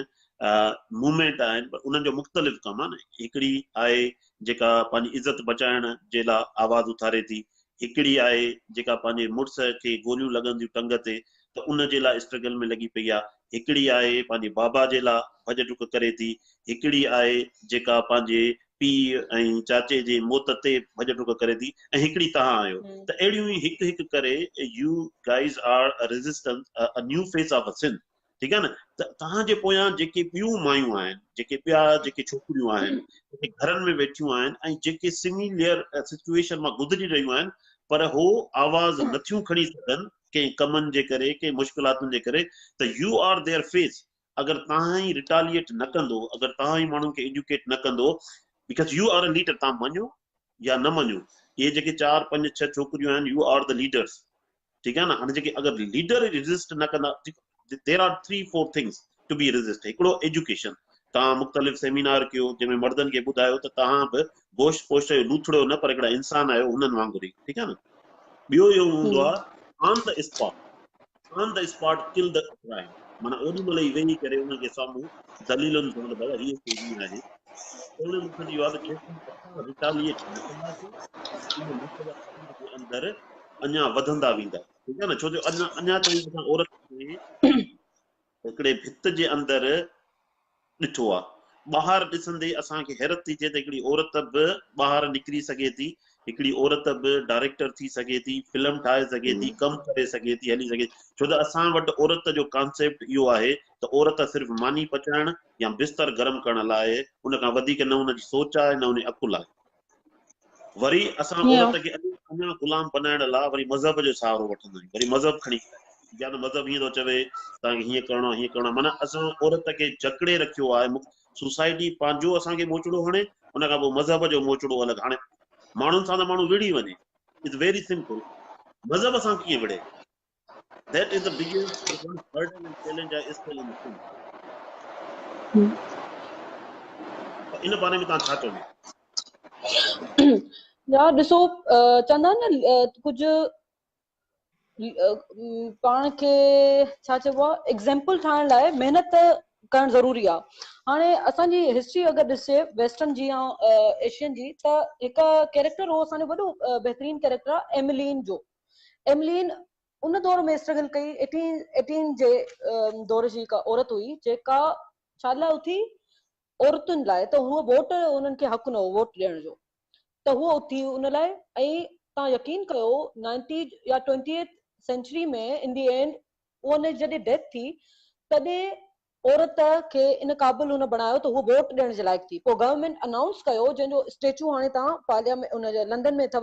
موومينٽ آهن پر انهن جو مختلف ڪم آهي نه هڪڙي آهي جيڪا پنهنجي عزت بچائڻ جي لا آواز اٿاري ٿي هڪڙي آهي جيڪا پنهنجي مڙس کي گوليون لڳن ٿيون ٽنگ تي ته ان جي لا اسٽرگل ۾ لڳي پئي آهي هڪڙي آهي پنهنجي بابا جي لا ڀڄ ڊڪ ڪري ٿي هڪڙي آهي جيڪا پنهنجي پيء ۽ چاچي جي موت تي ڀڄ ڊڪ ڪري ٿي ۽ هڪڙي توهان آهيو ته اهڙيون ئي هڪ هڪ ڪري you guys are a resistance a new face of a Sindh ٺيڪ آهي نه ته توهان جي پويان جيڪي ٻيون مايون آهن جيڪي ٻيا جيڪي ڇوڪريون آهن جيڪي گهرن ۾ ويٺيون آهن ۽ جيڪي سميليئر سچوئيشن مان گذري رهيون آهن پر هو آواز نٿيون کڻي سگهن. ڪنهن ڪمن جي ڪري ڪنهن مشڪلاتن جي ڪري ته يو آر their fee اگر توهان ئي ريٽاليئيٽ نه ڪندو اگر توهان ئي ماڻهن کي ايجوڪيٽ نه ڪندو because you are a leader توهان مڃو يا نه مڃو اهي جيڪي چار پنج ڇهه ڇوڪريون آهن يو آر the leaders ٺيڪ آهي نه هاڻي جيڪي اگر ليڊر ريزسٽ نه ڪندا there are three four things to be resist هڪڙو ايجوڪيشن توهان مختلف سيمينار ڪيو جنهن ۾ مردن کي ٻڌايو ته توهان به گوشت پوشت جو لوٿڙو نه پر هڪڙا انسان آهيو هنن وانگر ئي ٺيڪ آهي نه ٻيو اهو هوندو آهي on the spot on the spot kill the crime معنيٰ اوڏي مهل ئي ويهي ڪري انهن کي سامهون دليلن سان ته بابا هيء شيء هيئن آهي چوڻ جو مقصد اهو آهي ته جيستائين اسان ريٽاليئيٽ نه ڪنداسين اهي مسئلا سنڌ جي اندر اڃا وڌندا ويندا ٺيڪ آهي نه ڇو جو اڃا اڃا تائين اسان عورت کي هڪڙي ڀت جي اندر ڏٺو آ. ٻاهر ڏسندي اسان کي حيرت ٿي ٿئي ته هڪڙي عورت به ٻاهر نڪري سگهي ٿي، هڪڙي عورت به ڊائريڪٽر ٿي سگهي ٿي، فلم ٺاهي سگهي ٿي، ڪم ڪري سگهي ٿي، هلي سگهي ٿي. ڇو ته اسان وٽ عورت جو ڪانسيپٽ اهو آهي ته عورت صرف ماني پچائڻ يا بستر گرم ڪرڻ لاء آهي، ان کان وڌيڪ نه ان جي سوچ آهي نه ان جي عقل آهي. وري اسان عورت کي اڃا غلام بنائڻ لاء وري مذهب جو سهارو وٺندا آهيون وري مذهب کڻي يا ته مذهب هيئن ٿو چوي توهان کي هيئن ڪرڻو آهي هيئن ڪرڻو آهي معنيٰ اسان عورت کي جڪڙي رکيو آهي سوسائٽي پنهنجو اسان کي موچڙو هڻي ان کان پوء مذهب جو موچڙو الڳ هاڻي ماڻهن سان ته ماڻهو وڙهي وڃي it's very simple مذهب سان ڪيئن وڙهي That is the biggest one hurdle and challenge I still in Sindh. ان باري ۾ توهان ڇا چوندو؟ يار ڏسو چوندا آهن نه ڪجهه پاڻ کي ڇا چئبو آهي ايگزامپل ٺاهڻ لاء محنت ڪرڻ ضروري آهي هاڻي اسان جي هسٽري اگر ڏسجي ويسٽرن جي يا ايشين جي ته هڪ ڪيريڪٽر هو اسان جو وڏو بهترين ڪيريڪٽر آهي ايملين جو ايملين ان دور ۾ اسٽرگل ڪئي، ايٽين ايٽين جي دور جي هڪ عورت هئي جيڪا ڇا لاء اٿي عورتن لاء ته هوء ووٽ انهن کي حق نه هو ووٽ ڏيڻ جو ته هوء اٿي ان لاء ۽ توهان يقين ڪيو نائنٽي يا twentieth century ۾ in the and ان جي جڏهن ڊيٿ ٿي تڏهن عورت کي ان قابل هن بڻايو ته هوء ووٽ ڏيڻ جي لائق ٿي. پوء گورنمينٽ انائونس ڪيو جنهن جو اسٽيچو هاڻي توهان پارليامينٽ ان جي لنڊن ۾ اٿو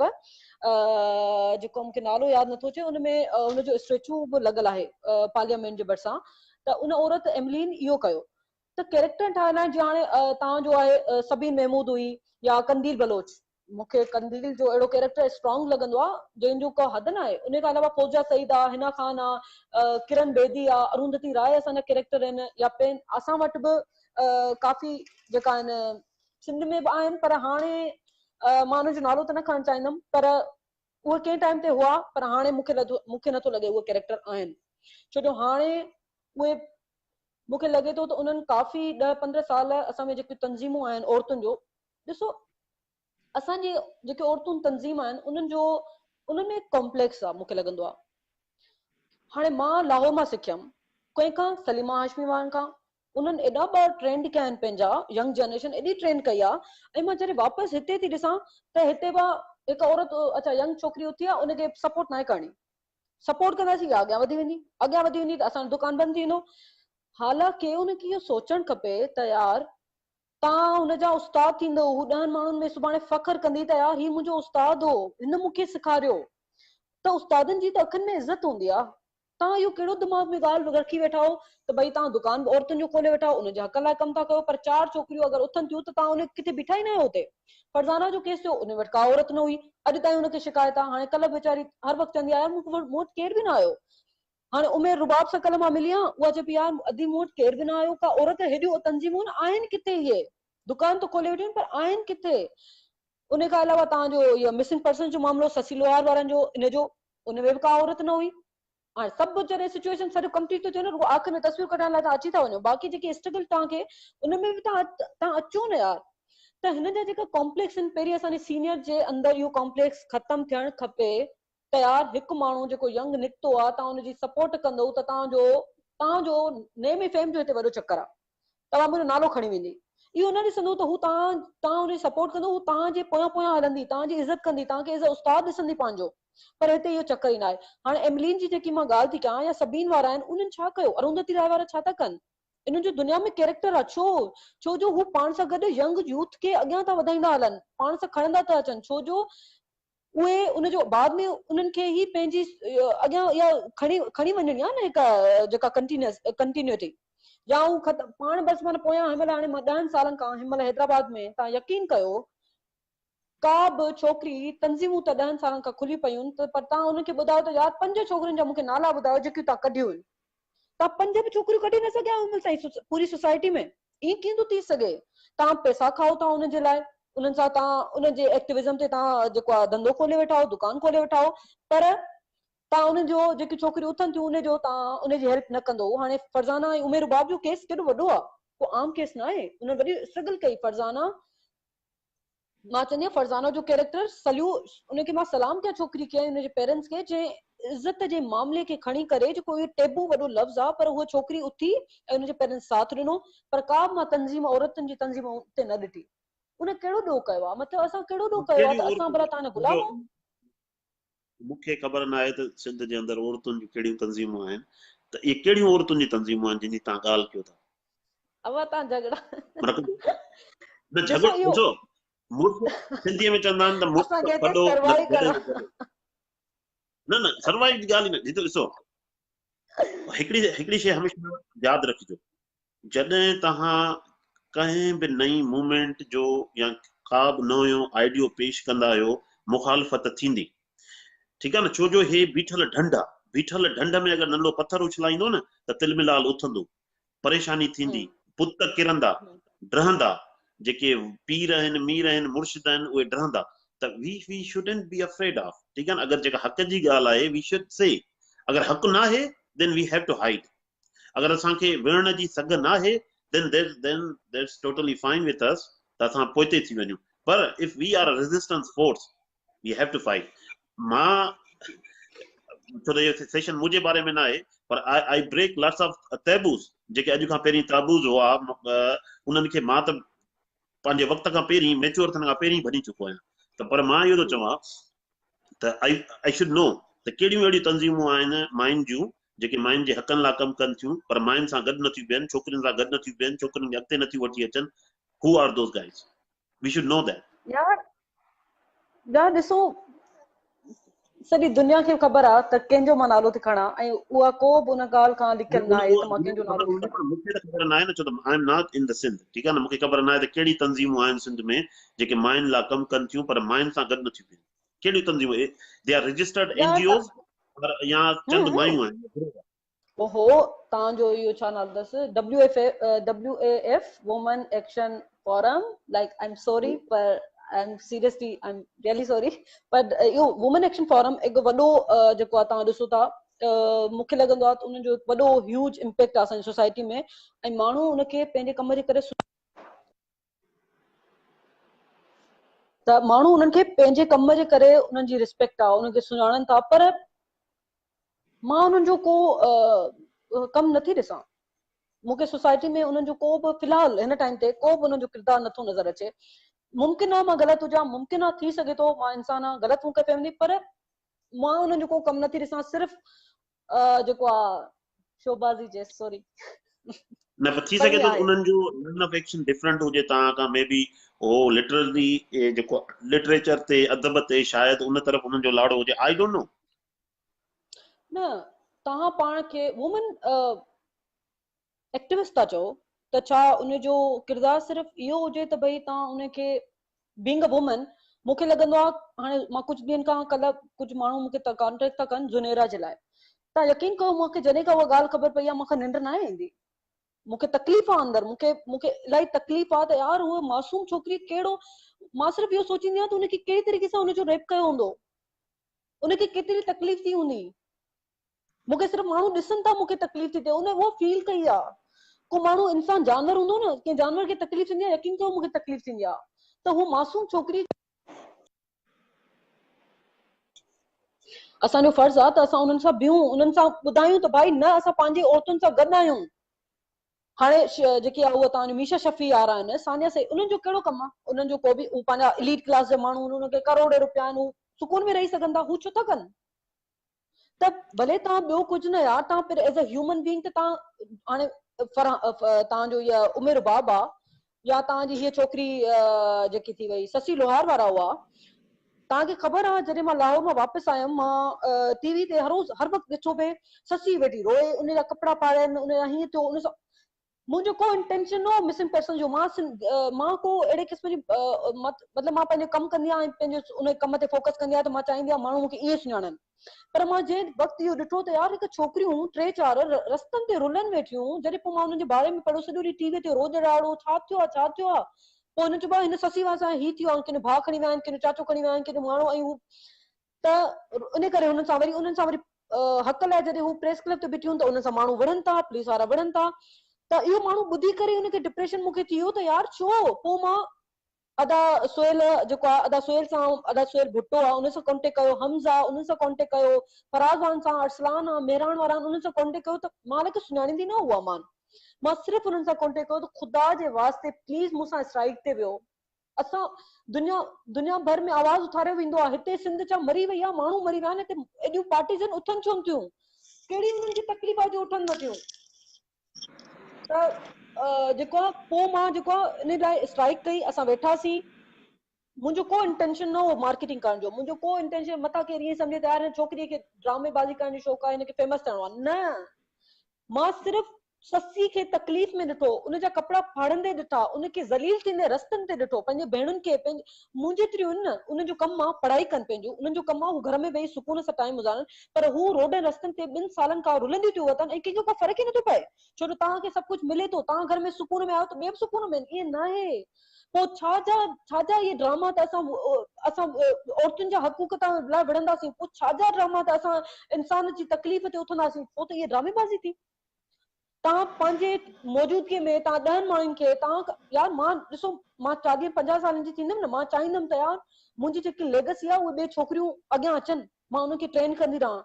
جيڪو مون کي نالو ياد نٿو اچي ان ۾ ان جو اسٽيچو به لڳل آهي پارليامينٽ جي ڀرسان ته ان عورت ايملين اهو ڪيو ته ڪيريڪٽر ٺاهڻ لاء جيئن هاڻي توهان جو آهي سبين محمود هئي يا قنديل بلوچ مون کي قنديل جو اهڙو ڪيريڪٽر اسٽرانگ لڳندو آ جنهن جو ڪا حد ناهي انهي کان علاوه فوزيا سعيد آ حنا خان آ ڪرن بيدي آ ارونڌتي راء اسان جا ڪيريڪٽر آهن يا پين اسان وٽ به ڪافي جيڪا آهن سنڌ ۾ به آهن پر هاڻي مان انهن جو نالو ته نه کڻڻ چاهيندم پر اهي ڪنهن ٽائيم تي هئا پر هاڻي مون کي مون کي نٿو لڳي اهي ڪيريڪٽر آهن ڇو جو هاڻي اهي مون کي لڳي ٿو ته انهن ڪافي 10 15 سال اسان ۾ جيڪي تنظيمون آهن عورتن جو ڏسو اسان جي جيڪي عورتون تنظيم آهن انهن جو انهن ۾ ڪمپليڪس آ مونکي لڳندو آ هاڻي مان لاهور مان سکيم ڪنهن کان سليما هاشمي وارن کان انهن ايڏا ٻار ٽرينڊ ڪيا آهن پنهنجا ينگ جنريشن ايڏي ٽرينڊ ڪئي آ ۽ مان جڏهن واپس هتي ٿي ڏسان ته هتي به هڪ عورت اڇا ينگ ڇوڪري اٿي آ ان کي سپورٽ ناهي ڪرڻي سپورٽ ڪنداسين اها اڳيان وڌي ويندي اڳيان وڌي ويندي ته اسان جو دڪان بند ٿي ويندو حالانڪه ان کي اهو سوچڻ کپي ته يار توهان هن جا استاد ٿيندؤ. هو ڏهن ماڻهن ۾ سڀاڻي فخر ڪندي ته يار هي منهنجو استاد هو، هن مون کي سيکاريو. ته استادن جي ته اکين ۾ عزت هوندي آ. توهان اهو ڪهڙو دماغ ۾ ڳالهه رکي ويٺا آهيو ته ڀئي توهان دڪان به عورتن جو کولي ويٺا آهيو، انهن جي حقن لاء ڪم ٿا ڪيو پر چار ڇوڪريون اگر اٿن ٿيون ته توهان ان ڪٿي بيٺا ئي ناهيو اتي. فرزانه جو ڪيس ٿيو، ان وٽ ڪا عورت نه هئي، اڄ تائين ان کي شڪايت آ. هاڻي ڪلهه به ويچاري هر وقت چوندي آ يار مون وٽ ڪير به نه آيو. هاڻي عمير رباب سان ڪلهه مان ملي آهيان، اها چئي پئي يار ادي مون وٽ ڪير به نه آيو، ڪا عورت هيڏيون تنظيمون آهن ڪٿي اهي دڪان ته کولي ويٺيون آهن پر آهن ڪٿي؟ ان کان علاوه توهان جو اهو مسنگ پرسنز جو معاملو سسي لوهار وارن جو ان جو ان ۾ به ڪا عورت نه هئي. هاڻي سڀ جڏهن سچوئيشن سڄو ڪمپليٽ ٿو ٿئي نه رڳو آخر ۾ تصوير ڪڍائڻ لاء توهان اچي ٿا وڃو باقي جيڪي اسٽرگل توهان کي ان ۾ به توهان توهان اچو نه يار ته هنن جا جيڪا ڪامپليڪس آهن پهرين اسان جي سينيئر جي اندر اهو ڪامپليڪس ختم ٿيڻ کپي ته يار هڪ ماڻهو جيڪو ينگ نڪتو آ توهان ان جي سپورٽ ڪندو ته توهان جو توهان جو نيم ۽ فيم جو هتي وڏو چڪر آ توهان منهنجو نالو کڻي ويندي اهو نه ڏسندو ته هو توهان توهان ان جي سپورٽ ڪندو هو توهان جي پويان پويان هلندي توهان جي عزت ڪندي توهان کي ايز ا استاد ڏسندي پنهنجو پر هتي اهو چڪر ئي ناهي هاڻي ايملين جي جيڪي مان ڳالهه ٿي ڪيان يا سبين وارا آهن انهن ڇا ڪيو ارونڌتي راء وارا ڇا ٿا ڪن انهن جو دنيا ۾ ڪيريڪٽر آ ڇو ڇو جو هو پاڻ سان گڏ ينگ يوٿ کي اڳيان ٿا وڌائيندا هلن پاڻ سان کڻندا ٿا اچن ڇو جو اهي ان جو بعد ۾ انهن کي ئي پنهنجي اڳيان اها کڻي کڻي وڃڻي آهي نه هڪ جيڪا ڪنٽينيوس ڪنٽينيوٽي يا هو ختم پاڻ بس معنيٰ پويان هن مهل هاڻي مان ڏهن سالن کان هن مهل حيدرآباد ۾ تان يقين ڪيو ڪا به ڇوڪري تنظيمون ته ڏهن سالن کان کلي پيون آهن پر تان انهن کي ٻڌايو ته يار پنج ڇوڪرين جا مون کي نالا ٻڌايو جيڪيون تان ڪڍيون آهن تان پنج به ڇوڪريون ڪڍي نه سگهيا آهيو هن مهل تائين پوري سوسائٽي ۾ ائين ڪيئن ٿو ٿي سگهي؟ توهان پئسا کائو ٿا انهن جي لاء، انهن سان توهان انهن جي ايڪٽوزم تي توهان جيڪو آهي ڌنڌو کولي ويٺا آهيو، دڪان کولي ويٺا آهيو، پر توهان انهن جو جيڪيون ڇوڪريون اٿن ٿيون انهن جو توهان انهن جي هيلپ نه ڪندو. هاڻي فرزانه ۽ عمير رباب جو ڪيس ڪيڏو وڏو آهي، ڪو عام ڪيس ناهي، انهن وڏي اسٽرگل ڪئي، فرزانه مان چوندي آهيان فرزانه جو ڪيريڪٽر سليو ان کي مان سلام ڪيان ڇوڪري کي ۽ ان جي پيرنٽس کي جنهن عزت جي معاملي کي کڻي ڪري جيڪو اهو ٽيبو وڏو لفظ آ پر هوء ڇوڪري اٿي ۽ ان جي پيرنٽس ساٿ ڏنو پر ڪا به مان تنظيم عورتن جي تنظيم اتي نه ڏٺي ان ڪهڙو ڏوهه ڪيو آ مطلب اسان ڪهڙو ڏوهه ڪيو آ ته اسان ڀلا تان جا غلام آهيون. مون کي خبر ناهي ته سنڌ جي اندر عورتن جون ڪهڙيون تنظيمون آهن ته اهي ڪهڙيون عورتن جي تنظيمون آهن جن جي توهان ڳالهه ڪيو ٿا. اوهان تان جهڳڙا نه جهڳڙو ڏسو مڙس سنڌيء ۾ چوندا آهن ته مڙس ڦڏو نه گڏهه جو گڏو. نه نه سروائيو جي ڳالهه ئي نه جتي ڏسو هڪڙي هڪڙي شيء هميشه ياد رکجو جڏهن توهان ڪنهن به نئين موومينٽ جو يا ڪا به نيو آئيڊيو پيش ڪندا آهيو مخالفت ٿيندي ٺيڪ آهي نه ڇو جو هي بيٺل ڍنڍ آهي بيٺل ڍنڍ ۾ اگر ننڍڙو پٿر اڇلائيندو نه ته تل ملال اٿندو پريشاني ٿيندي بت ڪرندا ڊهندا جيڪي پير آهن مير آهن مرشد آهن اهي ڊهندا ته we we shouldn't be afraid of ٺيڪ آهي نه اگر جيڪا حق جي ڳالهه آهي وي should سي اگر حق ناهي دين we have to hide اگر اسان کي وڙهڻ جي سگهه ناهي then then that's totally fine with us ته اسان پوئتي ٿي وڃون پر if we are a resistance force we have to fight مان ڇو ته اهو سيشن منهنجي باري ۾ ناهي پر I break lots of taboos جيڪي اڄ کان پهرين ٽيبوز هئا انهن کي مان ته پنهنجي وقت کان پهرين ميچوئر ٿيڻ کان پهرين ڀڃي چڪو آهيان ته پر مان اهو ٿو چوان ته I should نو ته ڪهڙيون اهڙيون تنظيمون آهن ماين جون جيڪي ماين جي حقن لاء ڪم ڪن ٿيون پر ماين سان گڏ نٿيون بيهن، ڇوڪرين سان گڏ نٿيون بيهن، ڇوڪرين کي اڳتي نٿيون وٺي اچن، who are those guys? We should know that. يار يار ڏسو سڄي دنيا کي خبر آ ته ڪنهن جو مان نالو ٿي کڻان ۽ اها ڪو به ان ڳالهه کان لڪيل ناهي ته مان ڪنهن جو نالو ٿي کڻان. مون کي ته خبر ناهي نه ڇو ته I am not in the Sindh ٺيڪ آ نه مون کي خبر ناهي ته ڪهڙي تنظيمون آهن سنڌ ۾ جيڪي ماين لاء ڪم ڪن ٿيون پر ماين سان گڏ نٿيون بيهن. ڪهڙيون تنظيمون اهي they are registered N G Os يا چند مايون آهن. اوهو توهان جو اهو ڇا نالو اٿس W F W A F women action forum like I am sorry per I am seriously I am really sorry پر اهو وومن ايڪشن فورم هڪ وڏو جيڪو آهي توهان ڏسو ٿا مون کي لڳندو آهي ته انهن جو هڪ وڏو هيوج امپيڪٽ آهي اسان جي سوسائٽي ۾ ۽ ماڻهو ان کي پنهنجي ڪم جي ڪري ته ماڻهو انهن کي پنهنجي ڪم جي ڪري انهن جي ريسپيڪٽ آهي انهن کي سڃاڻن ٿا پر مان انهن جو ڪو ڪم نٿي ڏسان مون کي سوسائٽي ۾ انهن جو ڪو به في الحال هن ٽائيم تي ڪو به انهن جو ڪردار نٿو نظر اچي ممڪن آهي مان غلط هجان ممڪن آهي ٿي سگهي ٿو مان انسان آهيان غلط مون کي فهمي پر مان انهن جو ڪو ڪم نٿي ڏسان صرف جيڪو آ شوبازي چيس سوري. نه پر ٿي سگهي ٿو ته انهن جو لائن آف ايڪشن ڊفرنٽ هجي توهان کان مي بي هو لٽرلي جيڪو لٽريچر تي ادب تي شايد ان طرف انهن جو لاڙو هجي I don't know. نه توهان پاڻ کي وومن ايڪٽوسٽ ٿا چئو ته ڇا ان جو ڪردار صرف اهو هجي ته ڀئي توهان ان کي بينگ ا وومن مون کي لڳندو آهي هاڻي مان ڪجهه ڏينهن کان ڪلهه ڪجهه ماڻهو مون کي ڪانٽيڪٽ ٿا ڪن زنيرا جي لاء توهان يقين ڪيو مون کي جڏهن کان اها ڳالهه خبر پئي آهي مون کي ننڊ ناهي ايندي مون کي تڪليف آهي اندر مون کي مون کي الاهي تڪليف آهي ته يار هوء معصوم ڇوڪري ڪهڙو مان صرف اهو سوچيندي آهيان ته ان کي ڪهڙي طريقي سان ان جو ريپ ڪيو هوندو ان کي ڪيتري تڪليف ٿي هوندي مون کي صرف ماڻهو ڏسن ٿا مون کي تڪليف ٿي ٿئي ان اهو فيل ڪئي آ ڪو ماڻهو انسان جانور هوندو نه ڪنهن جانور کي تڪليف ٿيندي آ يقين ڪيو مون کي تڪليف ٿيندي آ ته هو معصوم ڇوڪري اسان جو فرض آ ته اسان انهن سان بيهون انهن سان ٻڌايون ته ڀائي نه اسان پنهنجي عورتن سان گڏ آهيون هاڻي جيڪي آ اهو توهان جو ميشا شفيع يار آهن ثانيه سي انهن جو ڪهڙو ڪم آ انهن جو ڪو به هو پنهنجا اليٽ ڪلاس جا ماڻهو آهن انهن کي ڪروڙين روپيا آهن هو سڪون ۾ رهي سگهن ٿا هو ڇو ٿا ڪن ته ڀلي توهان ٻيو ڪجهه نه يار توهان پر ايز اي هيومن بينگ ته توهان هاڻي توهان جو هيء ام رباب آ يا توهان جي هيء ڇوڪري جيڪي ٿي وئي سسي لوهار وارا هئا توهان کي خبر آ جڏهن مان لاهور مان واپس آيم مان ٽي وي تي هر روز هر وقت ڏٺو پئي سسي ويٺي روئي ان جا ڪپڙا ڦاڙيا آهن ان جا هيئن ٿيو ان سان منهنجو ڪو انٽينشن نه هو مسنگ پرسن جو مان مان ڪو اهڙي قسم جي مطلب مان پنهنجو ڪم ڪندي آهيان ۽ پنهنجو ان ڪم تي فوڪس ڪندي آهيان ته مان چاهيندي آهيان ماڻهو مون کي ائين سڃاڻن پر مان جنهن وقت اهو ڏٺو ته يار هڪ ڇوڪريون ٽي چار رستن تي رلن ويٺيون جڏهن پوء مان انهن جي باري ۾ پڙهيو سڄو ڏينهن ٽي وي تي روڄ راڙو ڇا ٿيو آهي ڇا ٿيو آهي پوء هنن چيو هن سسي وان سان هي ٿيو آهي ڪنهن جو ڀاء کڻي ويا آهن ڪنهن جو چاچو کڻي ويا آهن ڪنهن جو ماڻهو ۽ هو ته ان ڪري هنن سان وري انهن سان وري حق لاء جڏهن هو پريس ڪلب تي بيٺيون ته انهن سان ماڻهو وڙهن ٿا پوليس وارا وڙهن ٿا ته اهو ماڻهو ٻڌي ڪري ان کي ڊپريشن مون کي ٿي ويو ته يار ڇو پوء مان ادا سهيل جيڪو آهي ادا سهيل سان ادا سهيل ڀٽو آهي ان سان ڪانٽيڪٽ ڪيو حمزه انهن سان ڪانٽيڪٽ ڪيو فراز وارن سان ارسلان آ مهراڻ وارا انهن سان ڪانٽيڪٽ ڪيو ته مان حالانڪه سڃاڻيندي نه هئا مان مان صرف انهن سان ڪانٽيڪٽ ڪيو ته خدا جي واسطي پليز مون سان اسٽرائيڪ تي ويو اسان دنيا دنيا ڀر ۾ آواز اٿاريو ويندو آهي هتي سنڌ ڇا مري وئي آهي ماڻهو مري ويا آهن هتي ايڏيون پارٽيز آهن اٿن ڇو نٿيون ڪهڙي انهن کي تڪليف آهي جو اٿن نٿيون ته جيڪو آهي پوء مان جيڪو آهي ان لاء اسٽرائيڪ ڪئي اسان ويٺاسين منهنجو ڪو انٽينشن نه هو مارڪيٽنگ ڪرڻ جو منهنجو ڪو انٽينشن متان ڪير ائين سمجهي ته يار هن ڇوڪري کي ڊرامي بازي ڪرڻ جو شوق آهي هن کي فيمس ٿيڻو آهي نه مان صرف سسي کي تڪليف ۾ ڏٺو، ان جا ڪپڙا ڦاڙندي ڏٺا، ان کي ذليل ٿيندي رستن تي ڏٺو، پنهنجي ڀيڻن کي پنهنجي مون جيتريون آهن نه، انهن جو ڪم آ پڙهائي ڪن پنهنجون، انهن جو ڪم آ هو گهر ۾ ويهي سڪون سان ٽائيم گذارن، پر هو روڊن رستن تي ٻن سالن کان رلنديون ٿيون وتن ۽ ڪنهن کي ڪو فرق ئي نٿو پئي، ڇو جو توهان کي سڀ ڪجهه ملي ٿو، توهان گهر ۾ سڪون ۾ آهيو ته ٻئي به سڪون ۾ آهن، ائين ناهي. پوء ڇا جا ڇا جا اهي ڊراما ته اسان اسان عورتن جا حقوق تان لاء وڙهنداسين پوء ڇا جا ڊراما ته اسان انسان جي تڪليف تي اٿنداسين پوء ته اهي ڊرامي بازي ٿي تان پنهنجي موجودگي ۾ تان ڏهن ماڻهن کي تان يار مان ڏسو مان چاليهه پنجاهه سالن جي ٿيندم نه مان چاهيندم ته يار منهنجي جيڪي ليگسي آهي اهي ٻئي ڇوڪريون اڳيان اچن مان انهن کي ٽرين ڪندي رهان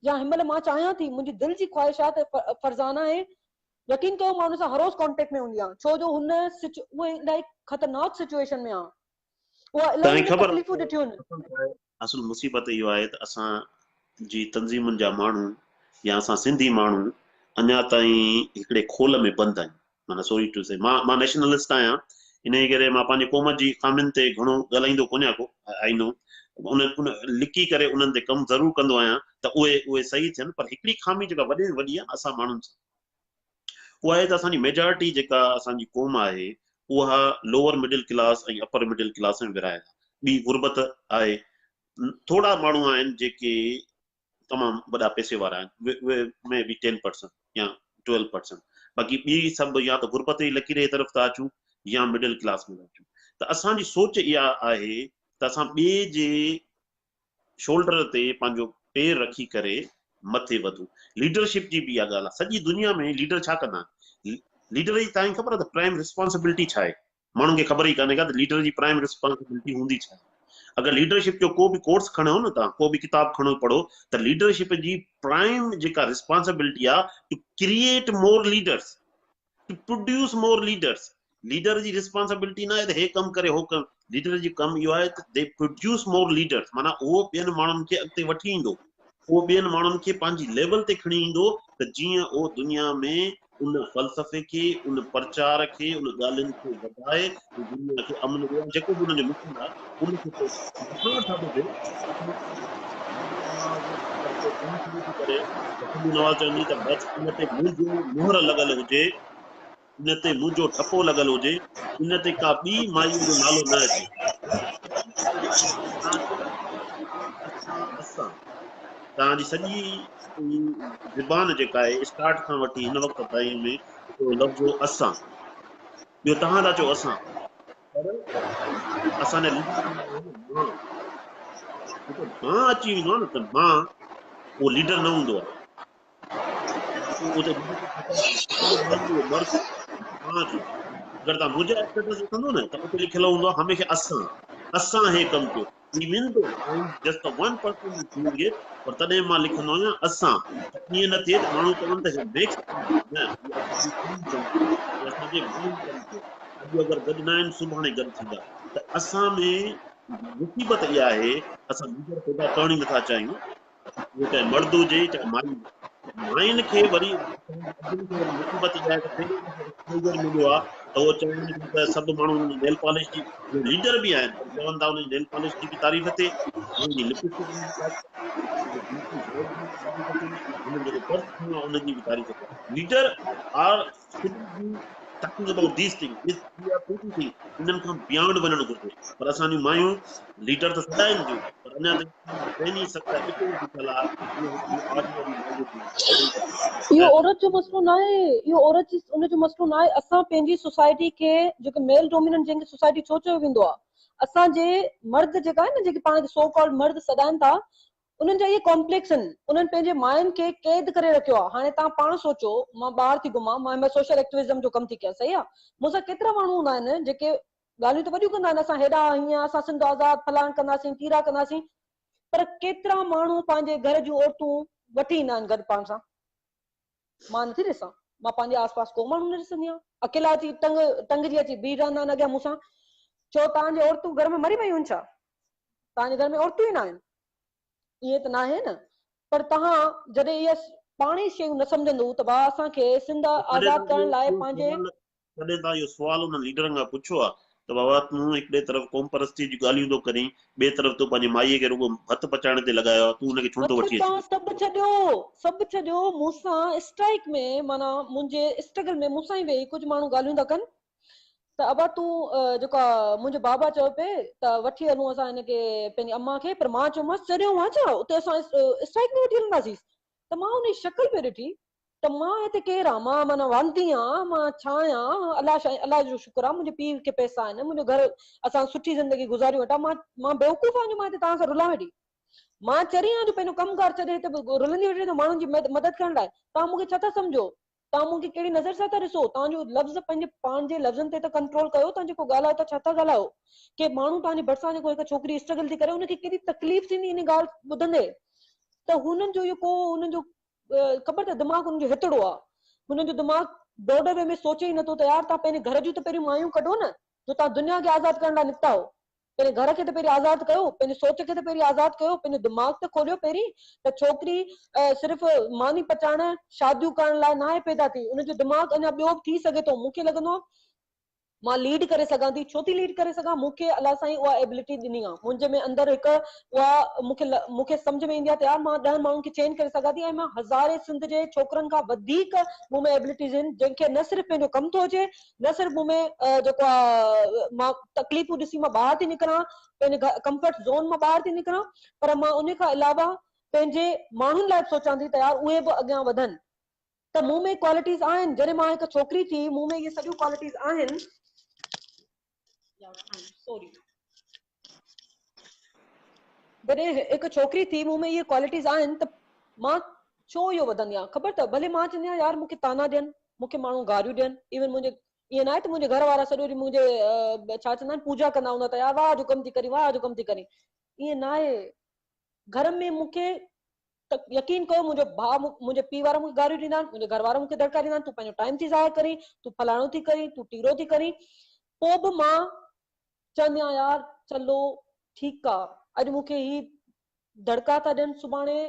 يا هن مهل مان چاهيان ٿي منهنجي دل جي خواهش آهي ته فرزانه ۽ يقين ڪيو مان ان سان هر روز ڪانٽيڪٽ ۾ هوندي آهيان ڇو جو هن اها الاهي خطرناڪ سچوئيشن ۾ آهي اها الاهي تنهن هن خبر تڪليفون ڏٺيون آهن. اصل مصيبت اهو آهي ته اسان جي تنظيمن جا ماڻهو يا اسان سنڌي ماڻهو اڃا تائين هڪڙي خول ۾ بند آهيون معنيٰ سوري ٽو سي مان مان نيشنلسٽ آهيان انهي ڪري مان پنهنجي قوم جي خامين تي گهڻو ڳالهائيندو ڪونهيان ڪو آئي نو ان ان لڪي ڪري انهن تي ڪم ضرور ڪندو آهيان ته اهي اهي صحيح ٿين پر هڪڙي خامي جيڪا وڏي ۾ وڏي آهي اسان ماڻهن سان اها آهي ته اسان جي ميجارٽي جيڪا اسان جي قوم آهي اها lower middle class ۽ upper middle class ۾ ورهايل آهي ٻي غربت آهي ٿورا ماڻهو آهن جيڪي تمام وڏا پئسي وارا آهن مي بي ٽين پرسنٽ يا ٽويلو پرسنٽ باقي ٻي سڀ يا ته غربت جي لڪير جي طرف ٿا اچون يا مڊل ڪلاس ۾ ٿا اچون ته اسان جي سوچ اها آهي ته اسان ٻئي جي شولڊر تي پنهنجو پير رکي ڪري مٿي وڌون. ليڊرشپ جي به اها ڳالهه آهي. سڄي دنيا ۾ ليڊر ڇا ڪندا آهن؟ ليڊر جي توهان کي خبر آهي ته پرائم ريسپانسبلٽي ڇا آهي؟ ماڻهن کي خبر ئي ڪانهي ڪا ته ليڊر جي پرائم ريسپانسبلٽي هوندي ڇا آهي؟ اگر ليڊرشپ جو ڪو به ڪورس کڻو نه توهان ڪو به ڪتاب کڻو پڙهو ته ليڊرشپ جي پرائم جيڪا ريسپانسبلٽي آهي to create more leaders to produce more leaders leader جي ريسپانسبلٽي نه آهي ته هي ڪم ڪري هو ڪم ليڊر جو ڪم اهو آهي ته the produce more leaders معنيٰ اهو ٻين ماڻهن کي اڳتي وٺي ايندو اهو ٻين ماڻهن کي پنهنجي ليول تي کڻي ايندو ته جيئن اهو دنيا ۾ ان فلسفي کي ان پرچار کي ان ڳالهين کي وڌائي ۽ دنيا کي امن ڏياري جيڪو به ان جو مشن آهي ان کي اسان ڇا ٿو ٿئي ڪم شروع ٿي ڪري ته سنڌو نواز چوندي ته بس ان تي منهنجو مهر لڳل هجي، ان تي منهنجو ٺپو لڳل هجي، ان تي ڪا ٻي مائيء جو نالو نه اچي. اسان توهان جي سڄي زبان جيڪا آهي اسٽارٽ کان وٺي هن وقت تائين ۾ هڪڙو لفظ هو اسان، ٻيو توهان ٿا چئو اسان. پر اسان جا ليڊر مان جيڪو مان اچي ويندو آهي نه ته مان اهو ليڊر نه هوندو آهي اهو ته مرد مان جو اگر تان منهنجا اسٽيٽس ڏسندو نه ته اتي لکيل هوندو آهي هميشه اسان اسان هي ڪم ڪيو even though I am just one person is doing it پر تڏهن مان لکندو آهيان اسان ته ائين نه ٿئي ته ماڻهو چون ته هي ميڪس نه هي اسان جي ٽيم ڪم ڪيو هي اسان جي ماڻهن ڪم ڪيو اڄ اگر گڏ نه آهن سڀاڻي گڏ ٿيندا ته اسان ۾ مصيبت اها آهي اسان ليڊر پيدا ڪرڻ ئي نٿا چاهيون اهو چاهي مرد هجي چاهي مائي هجي ماين کي وري مصيبت اها آهي ته پهريون دفعو ايڪسپوزر مليو آهي ته اهو چون ٿا ته سڀ ماڻهو انهن جي نيل پالش جي ليڊر به آهن پر چون ٿا انهن جي نيل پالش جي به تعريف ٿئي، انهن جي لپ اسٽڪ جي به تعريف ٿئي، انهن جيڪو پرس کنيو آهي انهن جي به تعريف ٿئي. Leader are should be talking about these thing this are pretty thing انهن کان بيانڊ وڃڻ گهرجي پر اسان جون مايون ليڊر ته سڏائن ٿيون پر اڃا تائين ذهني سطح اتي ئي بيٺل آهي اهو عورت جو مسئلو ناهي اهو عورت جي ان جو مسئلو ناهي اسان پنهنجي سوسائٽي کي جيڪو ميل ڊوميننٽ جنهن کي سوسائٽي ڇو چيو ويندو آهي اسان جي مرد جيڪا آهن نه جيڪي پاڻ کي سو ڪالڊ مرد سڏائن ٿا انهن جا اهي ڪامپليڪس آهن انهن پنهنجي ماين کي قيد ڪري رکيو آهي هاڻي توهان پاڻ سوچو مان ٻاهر ٿي گهمان مان هن سوشل ايڪٽوزم جو ڪم ٿي ڪيان صحيح آهي مون سان ڪيترا ماڻهو هوندا آهن جيڪي ڳالهيون ته وڏيون ڪندا آهن اسان هيڏا هيئن اسان سنڌ آزاد فلاڻ ڪنداسين ٽيرا ڪنداسين پر ڪيترا ماڻهو پنهنجي گهر جون عورتون وٺي ايندا آهن گڏ پاڻ سان مان نٿي ڏسان مان پنهنجي آس پاس ڪو ماڻهو نه ڏسندي آهيان اڪيلا اچي ٽنگ ٽنگجي اچي بيهي رهندا آهن اڳيان مون سان چئو توهان جي عورتون گهر ۾ مري ويون آهن ڇا توهان جي گهر ۾ عورتون ئي نه آهن ائين ته ناهي نه پر توهان جڏهن اهي پاڻ ئي شيون نه سمجهندو ته ڀاء اسان کي سنڌ آزاد ڪرڻ لاء پنهنجي. تڏهن توهان اهو سوال انهن ليڊرن کان پڇيو آ ته بابا تون هڪڙي طرف قومپرستيء جون ڳالهيون ٿو ڪرين ٻئي طرف تو پنهنجي مائيء کي رڳو ڀت پچائڻ تي لڳايو آ تون ان کي ڇو نٿو اڇا وٺي اچين. توهان سڀ ڇڏيو سڀ ڇڏيو مون سان اسٽرائيڪ ۾ معنيٰ منهنجي اسٽرگل ۾ مون سان ئي ويهي ڪجهه ماڻهو ڳالهيون ٿا ڪن ته ابا تون جيڪو آ منهنجو بابا چيو پئي ته وٺي هلون اسان هن کي پنهنجي امان کي پر مان چيومانس چريو آهين ڇا اتي اسان اسٽرائيڪ ۾ وٺي هلنداسيس ته مان ان جي شڪل پئي ڏٺي ته مان هتي ڪير آهيان مان معنيٰ واندي آهيان مان ڇا آهيان الله شا الله جو شڪر آهي منهنجي پيء کي پئسا آهن منهنجو گهر اسان سٺي زندگي گذاريون ويٺا مان مان بيوقوف آهيان جو مان هتي توهان سان رلان ويٺي مان چري آهيان جو پنهنجو ڪم ڪار ڇڏي هتي رلندي ويٺي ماڻهن جي مدد ڪرڻ لاء توهان مون کي ڇا ٿا سمجهو توهان مون کي ڪهڙي نظر سان ٿا ڏسو؟ توهان جو لفظ پنهنجي پاڻ جي لفظن تي ته ڪنٽرول ڪيو، توهان جيڪو ڳالهايو ٿا ڇا ٿا ڳالهايو؟ ڪي ماڻهو توهان جي ڀرسان جيڪو هڪ ڇوڪري اسٽرگل ٿي ڪري ان کي ڪيڏي تڪليف ٿيندي ان ڳالهه ٻڌندي ته هنن جو اهو ڪو هنن جو خبر ته دماغ هنن جو هتڙو آ هنن جو دماغ براڊر وي ۾ سوچي ئي نٿو ته يار توهان پنهنجي گهر جون ته پهريون مايون ڪڍو نه جو توهان دنيا کي آزاد ڪرڻ لاء نڪتا آهيو پنهنجي گهر کي ته پهرين آزاد ڪيو، پنهنجي سوچ کي ته پهرين آزاد ڪيو، پنهنجو دماغ ته کوليو پهرين ته ڇوڪري صرف ماني پچائڻ، شاديون ڪرڻ لاء ناهي پيدا ٿي، ان جو دماغ اڃا ٻيو به ٿي سگهي ٿو، مون کي لڳندو آهي مان ليڊ ڪري سگهان ٿي، ڇو ٿي ليڊ ڪري سگهان، مون کي الله سائين اها ايبلٽي ڏني آهي، منهنجي ۾ اندر هڪ اها مون کي مون کي سمجهه ۾ ايندي آهي ته يار مان ڏهن ماڻهن کي چينج ڪري سگهان ٿي ۽ مان هزارين سنڌ جي ڇوڪرن کان وڌيڪ مون ۾ ايبلٽيز آهن جنهن کي نه صرف پنهنجو ڪم ٿو اچي نه صرف مون ۾ جيڪو آ مان تڪليفون ڏسي مان ٻاهر ٿي نڪران پنهنجي ڪمفرٽ زون مان ٻاهر ٿي نڪران پر مان ان کان علاوه پنهنجي ماڻهن لاء به سوچان ٿي ته يار اهي به اڳيان وڌن ته مون ۾ ڪوالٽيز آهن جڏهن مان هڪ ڇوڪري ٿي مون ۾ اهي سڄيون ڪوالٽيز آهن سوري جڏهن هڪ ڇوڪري ٿي مون ۾ اهي ڪوالٽيز آهن ته مان ڇو اهو وڌندي آهيان خبر اٿو ڀلي مان چوندي آهيان يار مون کي طعنا ڏين مون کي ماڻهو گاريون ڏين ايون منهنجي ائين ناهي ته منهنجي گهر وارا سڄو ڏينهن منهنجي ڇا چوندا آهن پوڄا ڪندا هوندا ته يار واهه جو ڪم ٿي ڪرين واهه جو ڪم ٿي ڪرين ائين ناهي گهر ۾ مون کي ته يقين ڪيو منهنجو ڀاء منهنجي پيء وارا مون کي گاريون ڏيندا آهن منهنجي گهر وارا مون کي دڙڪا ڏيندا آهن تون پنهنجو ٽائيم ٿي ضايع ڪرين تون فلاڻو ٿي ڪرين تون ٽيرو ٿي ڪرين پوء به مان چوندي آهيان يار چلو ٺيڪ آ اڄ مون کي هي دڙڪا ٿا ڏين سڀاڻي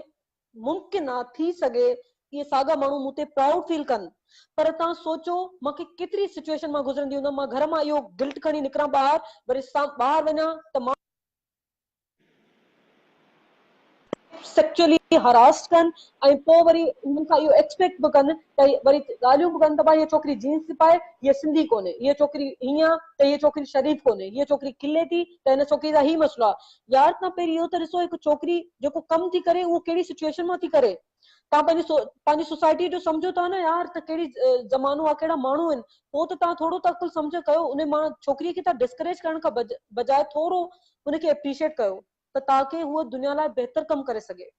ممڪن آ ٿي سگهي اهي ساڳا ماڻهو مون تي پرائوڊ فيل ڪن پر توهان سوچو مان کي ڪيتري سچوئيشن مان گذرندي هوندم مان گهر مان اهو گلٽ کڻي نڪران ٻاهر وري ٻاهر وڃان ته مان سيڪچوئلي هراسڊ ڪن ۽ پوء وري انهن کان اهو ايڪسپيڪٽ به ڪن ته وري ڳالهيون به ڪن ته ڀاء هيء ڇوڪري جينز ٿي پائي هيء سنڌي ڪونهي، هيء ڇوڪري هيئن آ ته هيء ڇوڪري شريف ڪونهي، هيء ڇوڪري کلي ٿي ته هن ڇوڪري سان هي مسئلو آ. يار توهان پهرين اهو ته ڏسو هڪ ڇوڪري جيڪو ڪم ٿي ڪري اهو ڪهڙي سچوئيشن مان ٿي ڪري. توهان پنهنجي پنهنجي سوسائٽي جو سمجهو ٿا نه يار ته ڪهڙي زمانو آ ڪهڙا ماڻهو آهن پوء ته توهان ٿورو ته عقل سمجهه ڪيو انهي مان ڇوڪري کي توهان ڊسڪريج ڪرڻ کان بجاء ٿورو ان کي اپريشيٽ ڪيو ته تاڪه هوء دنيا لاء بهتر ڪم ڪري سگهي.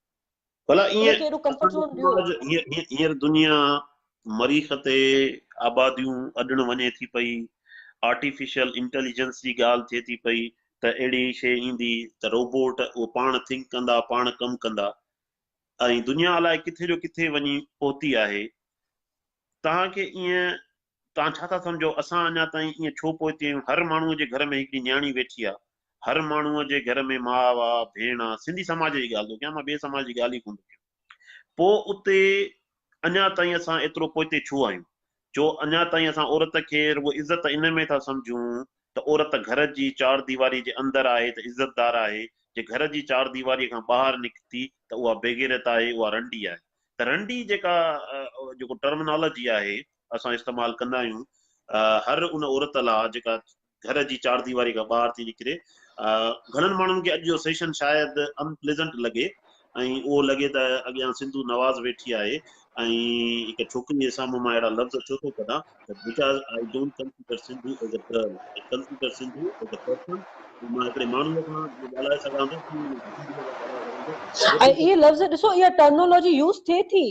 ڀلا ان ائين کي ايڏو ڪمفرٽ زون ڏيو. هينئر دنيا مريخ تي آباديون اڏڻ وڃي ٿي پئي، آرٽيفيشل انٽيليجنس جي ڳالهه ٿئي ٿي پئي ته اهڙي شيء ايندي ته روبوٽ اهو پاڻ ٿنڪ ڪندا، پاڻ ڪم ڪندا ۽ دنيا الائي ڪٿي جو ڪٿي وڃي پهتي آهي. توهان کي ائين توهان ڇا ٿا سمجهو اسان اڃا تائين ائين ڇو پوئتي آهيون هر ماڻهوء جي گهر ۾ هڪڙي نياڻي ويٺي آ هر ماڻهوء جي گهر ۾ ماء آ ڀيڻ آ سنڌي سماج جي ڳالهه ٿو ڪيان مان ٻئي سماج جي ڳالهه ئي ڪونه ٿو ڪيان پوء اتي اڃا تائين اسان ايترو پوئتي ڇو آهيون جو اڃا تائين اسان عورت کي رڳو عزت ان ۾ ٿا سمجهون ته عورت گهر جي چار ديواري جي اندر آهي ته عزتدار آهي، جي گهر جي چار ديواري کان ٻاهر نڪتي ته اها بيغيرت آهي، اها رنڊي آهي. ته رنڊي جيڪا جيڪو ٽرمنالاجي آهي اسان استعمال ڪندا آهيون هر ان عورت لا جيڪا گهر جي چار ديواري کان ٻاهر ٿي نڪري. گهڻن ماڻهن کي اڄ جو سيشن شايد ان پليزنٽ لڳي ۽ اهو لڳي ته اڳيان سنڌو نواز ويٺي آهي ۽ هڪ ڇوڪري جي سامهون مان اهڙا لفظ ڇو ٿو ڪڍان ته because I don't consider Sindhu as a girl, I consider Sindhu as a person. مان هڪڙي ماڻهوء کان جيئن ڳالهائي سگهان ٿو تيئن مان سنڌوء سان ڳالهائي سگهان ٿو. ۽ اهي لفظ ڏسو اها ٽرمنالاجي يوز ٿئي ٿي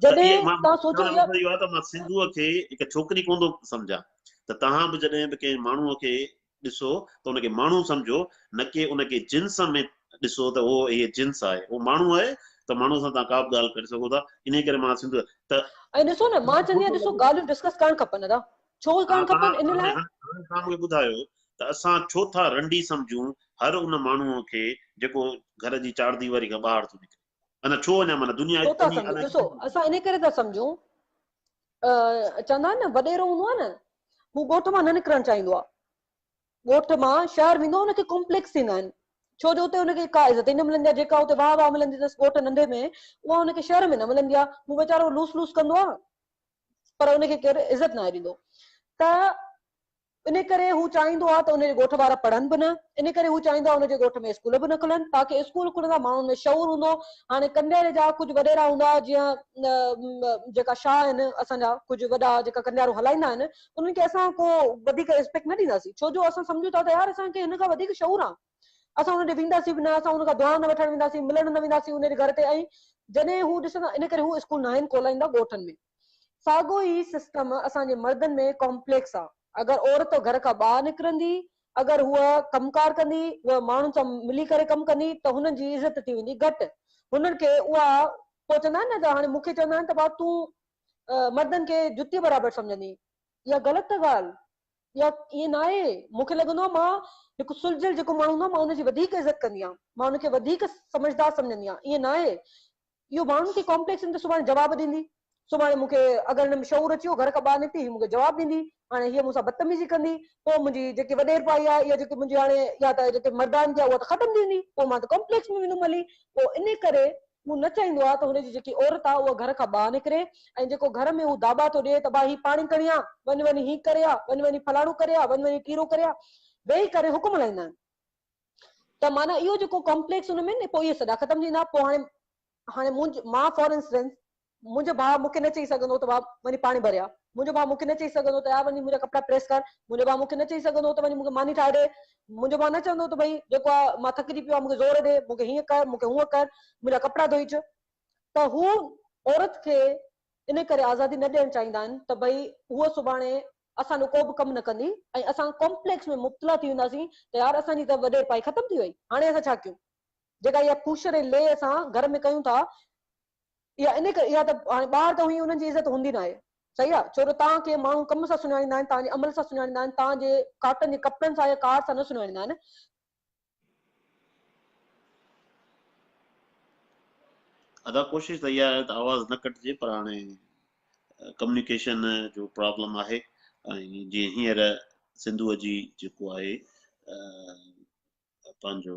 ته اهي جڏهن مان توهان سوچو چوڻ جو اها مقصد اهو آهي ته مان سنڌوء کي هڪ ڇوڪري ڪونه ٿو سمجهان ته توهان به جڏهن به ڪنهن ماڻهوء کي ڏسو ته ان کي ماڻهو سمجهو نه ڪي ان کي جنس ۾ ڏسو ته اهو هيء جنس آهي اهو ماڻهو آهي ته ماڻهو سان توهان ڪا به ڳالهه ڪري سگهو ٿا انهيء ڪري مان سنڌوء ته ۽ ڏسو نه مان چوندي آهيان سٺو ڏسو لڳو ڳالهيون ڊسڪس ڪرڻ کپن ادا ڇو ها ڪرڻ توهان کپن ان هاڻي لاء هاڻي توهان مون کي ٻڌايو ته اسان ڇو ٿا رنڊي سمجهون هر ان ماڻهوء کي جيڪو گهر جي چار ديواري کان ٻاهر ٿو نڪري اڃا ڇو اڃا معنيٰ دنيا ڇو ٿا وڃي سمجهون الائي ڏسو ڪٿي پهتي. اسان انهي ڪري ٿا سمجهون چوندا آهن نه وڏيرو هوندو آهي نه هو ڳوٺ مان نه نڪرڻ چاهيندو آهي ڳوٺ مان شهر ويندو آهي ان کي ڪمپليڪس ٿيندا آهن ڇو جو اتي ان کي ڪا عزت ئي نه ملندي آهي جيڪا اتي واهه واهه ملندي اٿس ڳوٺ ننڍي ۾ اها ان کي شهر ۾ نه ملندي آهي هو ويچارو لوس لوس ڪندو آهي پر ان کي ڪير عزت ناهي ڏيندو ته ان ڪري هو چاهيندو آهي ته ان جي ڳوٺ وارا پڙهن به نه، ان ڪري هو چاهيندو آهي ان جي ڳوٺ ۾ اسڪول به نه کلن، تاڪه اسڪول کلندا ماڻهن ۾ شعور هوندو. هاڻي ڪنڊياري جا ڪجهه وڏيرا هوندا جيئن جيڪا شاهه آهن اسان جا ڪجهه وڏا جيڪا ڪنڊيارو هلائيندا آهن انهن کي اسان ڪو وڌيڪ ريسپيڪٽ نه ڏينداسين ڇو جو اسان سمجهون ٿا ته يار اسان کي هن کان وڌيڪ شعور آهي اسان ان ڏي وينداسين به نه اسان ان کان دعا نه وٺڻ وينداسين ملڻ نه وينداسين ان جي گهر تي ۽ جڏهن هو ڏسندا ان ڪري هو اسڪول ناهن کولائيندا ڳوٺن ۾. ساڳو ئي سسٽم اسان جي مردن ۾ ڪامپليڪس آ. اگر عورت گهر کان ٻاهر نڪرندي، اگر هوء ڪم ڪار ڪندي، هوء ماڻهن سان ملي ڪري ڪم ڪندي ته هنن جي عزت ٿي ويندي گهٽ. هنن کي اها پوء چوندا آهن نه ته هاڻي مون کي چوندا آهن ته ڀاء تون مردن کي جتيء برابر سمجهندين. اها غلط ڳالهه. اها ائين ناهي. مون کي لڳندو آهي مان هڪ سلجهيل جيڪو ماڻهو هوندو آهي مان ان جي وڌيڪ عزت ڪندي آهيان. مان ان کي وڌيڪ سمجهدار سمجهندي آهيان. ائين ناهي. اهو ماڻهن کي ڪامپليڪس آهن ته سڀاڻي جواب ڏيندي، سڀاڻي مون کي اگر هن ۾ شعور اچي ويو گهر کان ٻاهر نڪتي هي مون کي جواب ڏيندي، هاڻي هيء مون سان بدتميزي ڪندي، پوء منهنجي جيڪي وڏيرپائي آهي اها جيڪي منهنجي هاڻي اها ته جيڪي مردانگي آهي اها ته ختم ٿي ويندي، پوء مان ته ڪامپليڪس ۾ ويندم هلي، پوء انهي ڪري هو نه چاهيندو آهي ته هن جي جيڪي عورت آهي اها گهر کان ٻاهر نڪري ۽ جيڪو گهر ۾ هو داٻا ٿو ڏئي ته ڀاء هي پاڻي کڻي آ، وڃ وڃي هي ڪري آ، وڃ وڃي فلاڻو ڪري آ، وڃ وڃي ٽيرو ڪري آ، ويهي ڪري حڪم هلائيندا آهن. ته معنيٰ اهو جيڪو ڪامپليڪس ان ۾ نه پوء اهي سڏا ختم ٿي ويندا پوء هاڻي هاڻي منهنجو مان فار انسٽنس منهنجو ڀاء مون کي نه چئي سگهندو ته ڀاء وڃي پاڻي ڀري آ منهنجو ڀاء مون کي نه چئي سگهندو ته يار وڃي منهنجا ڪپڙا پريس ڪر منهنجو ڀاء مون کي نه چئي سگهندو ته وڃي مون کي ماني ٺاهي ڏي منهنجو ڀاء نه چوندو ته ڀئي جيڪو آ مان ٿڪجي پيو آهيان مون کي زور ڏي مون کي هيئن ڪر مون کي هونئن ڪر منهنجا ڪپڙا ڌوئي اچ ته هو عورت کي ان ڪري آزادي نه ڏيڻ چاهيندا آهن ته ڀئي هوء سڀاڻي اسان جو ڪو به ڪم نه ڪندي ۽ اسان ڪامپليڪس ۾ مبتلا ٿي وينداسين ته يار اسان جي ته وڏيرپائي ختم ٿي وئي هاڻي اسان ڇا ڪيون جيڪا اها ڦوشر ۽ لي اسان گهر ۾ ڪيون ٿا اها ان ڪري اها ته هاڻي ٻاهر ته هئي انهن جي عزت هوندي ناهي صحيح آهي ڇو جو توهان کي ماڻهو ڪم سان سڃاڻيندا آهن توهان جي عمل سان سڃاڻيندا آهن توهان جي ڪاٽن جي ڪپڙن سان يا ڪار سان نه سڃاڻيندا آهن. ادا ڪوشش ته اها آهي ته آواز نه ڪٽجي پر هاڻي ڪميونيڪيشن جو پرابلم آهي ۽ جيئن هينئر سنڌوء جي جيڪو آهي پنهنجو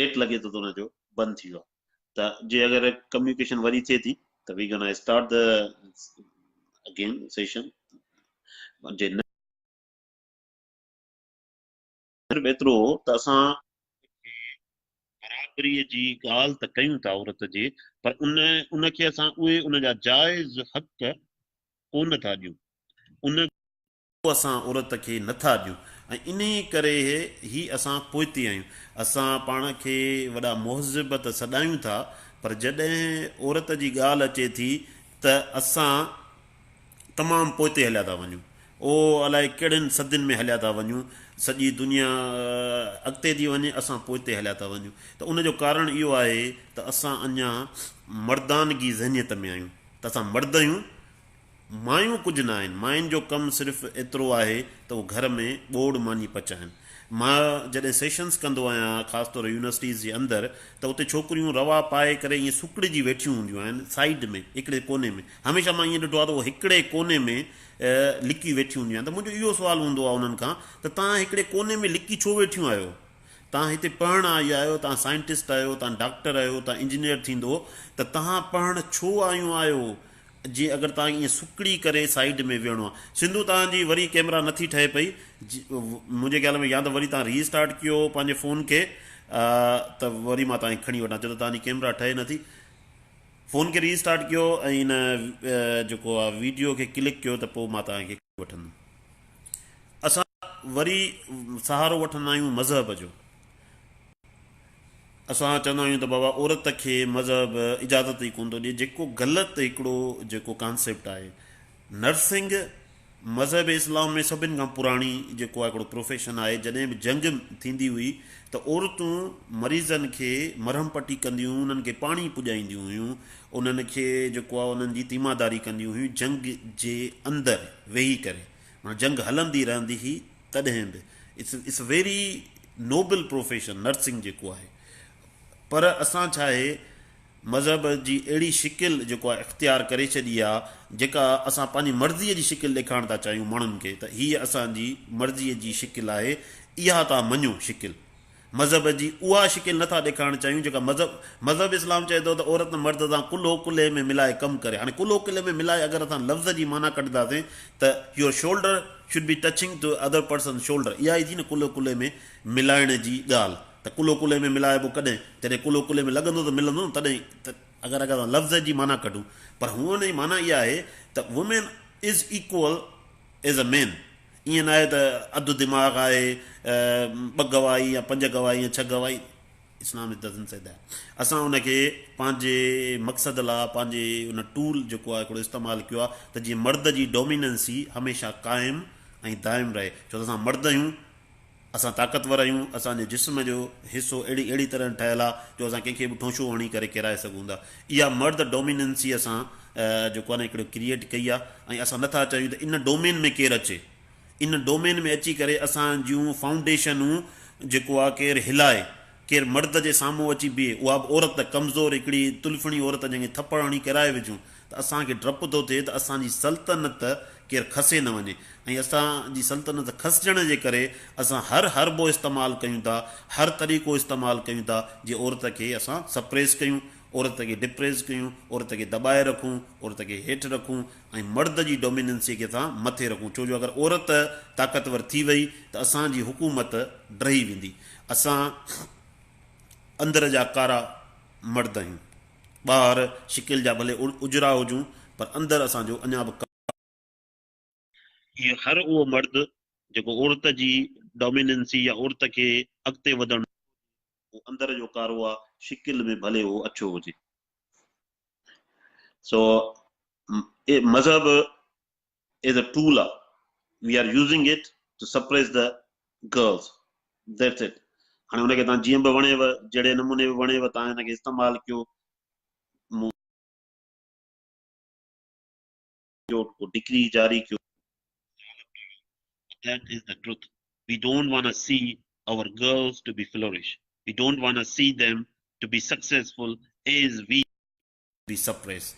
نيٽ لڳي ٿو ته ان جو بند ٿي ويو ته جي اگر ڪميونيڪيشن وري ٿئي ٿي ته we gonna start the again session جي نه صرف ايترو هو ته اسان کي برابريء جي ڳالهه ته ڪيون ٿا عورت جي پر ان ان کي اسان اهي ان جا جائز حق ڪونه ٿا ڏيون ان. اسان عورت کي نه ٿا ڏيون ۽ انهيء ڪري ئي اسان پوئتي آهيون. اسان پاڻ کي وڏا مهذب ته سڏايون ٿا پر جڏهن عورت جي ڳالهه اچي ٿي ته اسان تمام پوئتي هليا ٿا وڃون. او الائي ڪهڙين صدين ۾ هليا ٿا وڃون. سڄي دنيا اڳتي ٿي وڃي اسان پوئتي هليا ٿا وڃون ته ان جو ڪارڻ اهو آهي ته اسان اڃا مردانگي ذهنيت ۾ آهيون ته اسان مرد آهيون. مايون ڪجهه نه آهن، ماين جو ڪم صرف ايترو آهي ته هو گهر ۾ ٻوڙ ماني پچائن. مان جڏهن سيشنز ڪندو آهيان خاص طور يونيورسٽيز جي اندر ته اتي ڇوڪريون روا پائي ڪري ائين سڪڙجي ويٺيون هونديون آهن سائيڊ ۾ هڪڙي ڪوني ۾. هميشه مان ائين ڏٺو آهي ته هو هڪڙي ڪوني ۾ لڪي ويٺيون هونديون آهن ته منهنجو اهو سوال هوندو آهي انهن کان ته توهان هڪڙي ڪوني ۾ لڪي ڇو ويٺيون آهيو؟ توهان هتي پڙهڻ آئي آهيو، توهان سائنٽسٽ آهيو، توهان ڊاڪٽر آهيو، توهان انجنيئر ٿيندو ته توهان پڙهڻ ڇو آيون آهيو؟ جي اگر توهان کي ائين سڪڙي ڪري سائيڊ ۾ ويهڻو آهي. سنڌو توهان جي وري ڪيمرا نٿي ٺهي پئي منهنجي خيال ۾ يا ته وري توهان ري اسٽارٽ ڪيو پنهنجي فون کي ته وري مان توهان کي کڻي وٺان ڇو ته توهان جي ڪيمرا ٺهي نٿي. فون کي ري اسٽارٽ ڪيو ۽ ان جيڪو آهي ويڊيو کي ڪلڪ ڪيو ته پوء مان توهان کي کڻي وٺندم. اسان وري سهارو وٺندا آهيون مذهب جو. اسان چوندا آهيون ته بابا عورت کي مذهب اجازت ئي ڪونه ٿو ڏئي جيڪو غلط هڪڙو جيڪو ڪانسيپٽ آهي. نرسنگ مذهب اسلام ۾ سڀن کان پراڻي جيڪو آهي هڪڙو پروفيشن آهي جڏهن به جنگ ٿيندي هئي ته عورتون مريضن کي مرهم پٽي ڪنديون هيون انهن کي پاڻي پڄائينديون هيون انهن کي جيڪو آهي انهن جي تيماداري ڪنديون هيون جنگ جي اندر ويهي ڪري معنيٰ جنگ هلندي رهندي هئي تڏهن به it's it's very noble profession nursing جيڪو آهي پر اسان ڇا آهي مذهب جي اهڙي شڪل جيڪو آهي اختيار ڪري ڇڏي آهي جيڪا اسان پنهنجي مرضي جي شڪل ڏيکارڻ ٿا چاهيون ماڻهن کي ته هيء اسان جي مرضي جي شڪل آهي اها تان مڃو شڪل مذهب جي اها شڪل نٿا ڏيکارڻ چاهيون جيڪا مذهب مذهب اسلام چئي ٿو ته عورت مرد سان ڪلهو ڪلهي ۾ ملائي ڪم ڪري هاڻي ڪلهو ڪلهي ۾ ملائي اگر اسان لفظ جي معنيٰ ڪڍنداسين ته your shoulder should be touching to other person shoulder اها ئي ٿي نه ڪلهو ڪلهي ۾ ملائڻ جي ڳالهه ته ڪلهو ڪلهي ۾ ملائبو ڪڏهن جڏهن ڪلهو ڪلهي ۾ لڳندو ته ملندو نه تڏهن ته اگر اگر اسان لفظ جي معنيٰ ڪڍون پر هونئن ان جي معنيٰ اها آهي ته women is equal as a man ائين ناهي ته اڌ دماغ آهي، ٻه گواهي يا پنج گواهي يا ڇهه گواهي، اسلام doesn't say that. اسان ان کي پنهنجي مقصد لا پنهنجي ان ٽول جيڪو آهي هڪڙو استعمال ڪيو آهي ته جيئن مرد جي ڊوميننسي هميشه قائم ۽ دائم رهي ڇو ته اسان مرد آهيون اسان طاقتور آهيون اسان جي جسم جو حصو اهڙي اهڙي طرح ٺهيل آهي جو اسان ڪنهن کي به ٺونشو هڻي ڪري ڪيرائي سگهون ٿا اها مرد ڊوميننسي اسان جيڪو آهي نه هڪڙو ڪريئيٽ ڪئي آهي ۽ اسان نٿا چاهيون ته ان ڊومين ۾ ڪير اچي ان ڊومين ۾ اچي ڪري اسان جون فائونڊيشنون جيڪو آهي ڪير هلائي ڪير مرد جي سامهون اچي بيهي اها به عورت ڪمزور هڪڙي تلفڻي عورت جنهن کي ٿپڙ هڻي ڪيرائي وجهون ته اسان کي ڊپ ٿو ٿئي ته اسان جي سلطنت ڪير کسي نه وڃي ۽ اسان جي سلطنت کسجڻ جي ڪري اسان هر حربو استعمال ڪيون ٿا، هر طريقو استعمال ڪيون ٿا جي عورت کي اسان سپريس ڪيون، عورت کي ڊپريس ڪيون، عورت کي دٻائي رکون، عورت کي هيٺ رکون ۽ مرد جي ڊوميننسي کي اسان مٿي رکون ڇو جو اگر عورت طاقتور ٿي وئي ته اسان جي حڪومت ڊهي ويندي. اسان اندر جا ڪارا مرد آهيون. ٻاهر شڪل جا ڀلي اجرا هجون پر اندر اسان جو اڃا به ڪارو. اهو هر اهو مرد جيڪو عورت جي ڊوميننسي يا عورت کي اڳتي وڌڻ نٿو ڏئي اهو اندر جو ڪارو آ شڪل ۾ ڀلي اهو اڇو هجي. سو مذهب از ا ٽول آ we are using it to suppress the girls that's it. هاڻي ان کي توهان جيئن به وڻيو جهڙي نموني به وڻيو توهان ان کي استعمال ڪيو. مون جو ڪو ڊگري جاري ڪيو. That is the truth. We don't wanna see our girls to be flourish. We don't wanna see them to be successful as we be suppress.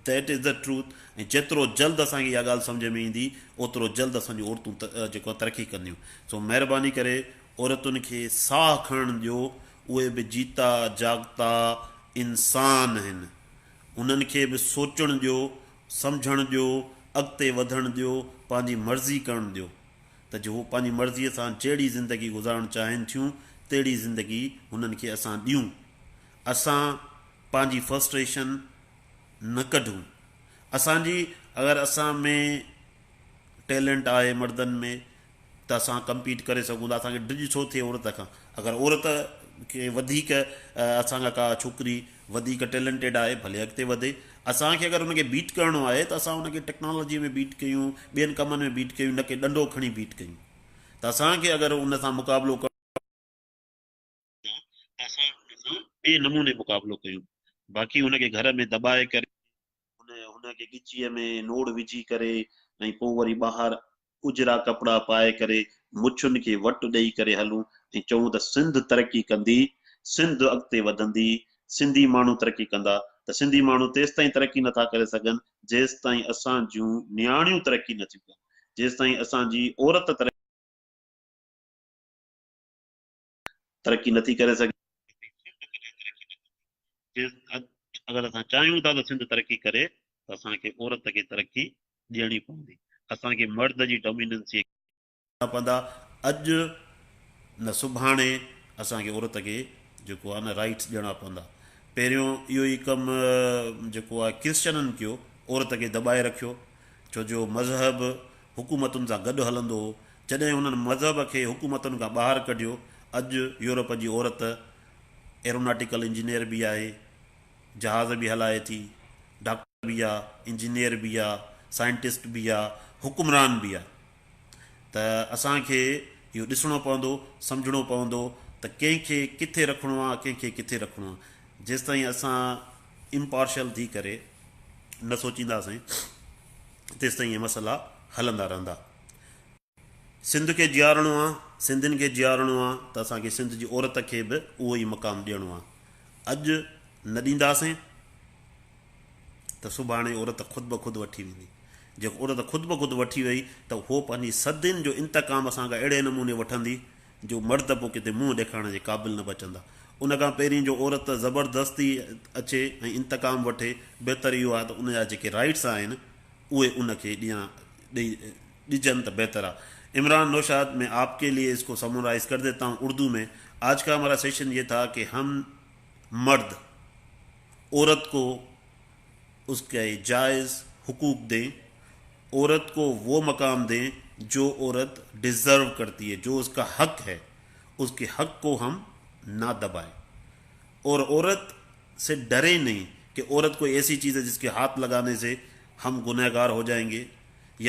That is the truth. ۽ جيترو جلد اسان کي اها ڳالهه سمجهه ۾ ايندي اوترو جلد اسان جون عورتون جيڪو آهي ترقي ڪنديون. سو مهرباني ڪري عورتن کي ساهه کڻڻ ڏيو. اهي به جيتا جاڳتا انسان آهن. انهن کي به سوچڻ ڏيو، سمجهڻ ڏيو، اڳتي وڌڻ ڏيو، پنهنجي مرضي ڪرڻ ڏيو ته جي هو پنهنجي مرضيء سان جهڙي زندگي گذارڻ چاهين ٿيون تهڙي زندگي هنن کي اسان ڏيون. اسان پنهنجي فرسٽريشن نه ڪڍون. اسان جي اگر اسان ۾ ٽيلنٽ آهي مردن ۾ ته اسان ڪمپيٽ ڪري سگهون ٿا اسان کي ڊڄ ڇو ٿئي عورت کان اگر عورت کي وڌيڪ اسان کان ڪا ڇوڪري وڌيڪ ٽيلنٽيڊ آهي ڀلي اڳتي وڌي اسان کي اگر ان کي بيٽ ڪرڻو آهي ته اسان ان کي ٽيڪنالاجي ۾ بيٽ ڪيون ٻين ڪمن ۾ بيٽ ڪيون نه ڪي ڏنڊو کڻي بيٽ ڪيون ته اسان کي اگر ان سان مقابلو ڪرڻو آهي ته اسان ان سان ٻئي نموني مقابلو ڪيون باقي ان کي گهر ۾ دٻائي ڪري ان ان کي ڳچيء ۾ نوڙ وجهي ڪري ۽ پوء وري ٻاهر اجرا ڪپڙا پائي ڪري مڇن کي وٽ ڏئي ڪري هلون ۽ چئون ته سنڌ ترقي ڪندي، سنڌ اڳتي وڌندي، سنڌي ماڻهو ترقي ڪندا ته سنڌي ماڻهو تيستائين ترقي نٿا ڪري سگهن جيستائين اسان جون نياڻيون ترقي نٿيون ڪن، جيستائين اسان جي عورت ترقي نٿي ڪري سگهي. تيستائين سنڌ ڪڏهن ترقي نه ڪندي. اگر اسان چاهيون ٿا ته سنڌ ترقي ڪري ته اسان کي عورت کي ترقي ڏيڻي پوندي. اسان کي مرد جي ڊوميننسي کي. پوندا. اڄ نه سڀاڻي اسان کي عورت کي جيڪو آهي نه رائيٽس ڏيڻا پوندا. پهريون اهو ئي ڪم جيڪو آهي ڪرسچنن ڪيو، عورت کي دٻائي رکيو، ڇو جو مذهب حڪومتن سان گڏ هلندو هو. جڏهن انهن مذهب کي حڪومتن کان ٻاهر ڪڍيو، اڄ يورپ جي عورت ايروناٽيڪل انجنيئر به آهي، جهاز به هلائي ٿي، ڊاڪٽر به آ، انجنيئر به آ، سائنٽسٽ به آ، حڪمران به آ. ته اسان کي اهو ڏسڻو پوندو، سمجهڻو پوندو ته ڪنهن کي ڪٿي رکڻو آ، ڪنهن کي ڪٿي رکڻو آ. جيستائين اسان امپارشل ٿي ڪري نه سوچينداسين تيستائين اهي مسئلا هلندا رهندا. سنڌ کي جيارڻو آ، سنڌين کي جيارڻو آ ته اسان کي سنڌ جي عورت کي به اهو ئي مقام ڏيڻو آ. اڄ نه ڏينداسين ته سڀاڻي عورت خود بخود وٺي ويندي. جي عورت خود بخود وٺي وئي ته هوء پنهنجي صدين جو انتقام اسان کان اهڙي نموني وٺندي جو مرد پوء ڪٿي منهن ڏيکارڻ جي قابل نه بچندا. ان کان پهرين جو عورت زبردستي اچي ۽ انتقام وٺي، بهتر اهو آهي ته ان جا جيڪي رائيٽس آهن اهي ان کي ڏيان ڏئي ڏجن ته بهتر آ. عمران نوشاد مين آپ ڪي ليي اس ڪو سمورائز ڪر ديتا هون اردو مين آج ڪا همارا سيشن يه ٿا ڪي هم مرد عورت ڪو اس ڪي جائز حقوق دين عورت ڪو وو مقام دين جو عورت ڊزرو ڪرتي هي جو اس ڪا حق هي اس ڪي حق ڪو هم نا دبائين اور عورت سے ڊري نهين ڪي عورت ڪوئي ايسي چيز هي جس ڪي هاٿ لگاني سي هم گنهگار هو جائين گي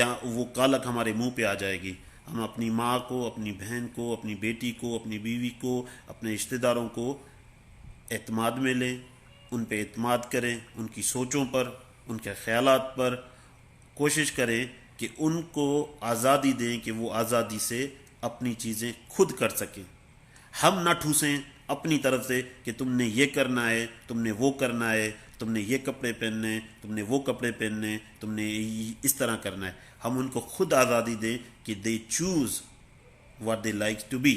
يا وو ڪالڪ هماري منهن پي آ جائي گي هم اپني ماء ڪو اپني بهن ڪو اپني بيٽي ڪو اپني بيوي ڪو اپني رشته دارون ڪو اعتماد مين لين ان پي اعتماد ڪرين ان ڪي سوچون پر ان ڪي خيالات پر ڪوشش ڪرين ڪي ان ڪو آزادي دين ڪي وو آزادي سي اپني چيزين خود ڪر سڪين هم نه ٺوسين اپني طرف سي ڪي تم ني يه ڪرنا هي تم ني وو ڪرنا هي تم ني يه ڪپڙي پهنني هي تم ني وو ڪپڙي پهنني هي تم ني اس طرح ڪرنا هي هم ان ڪو خود آزادي دين ڪي they choose what they like to be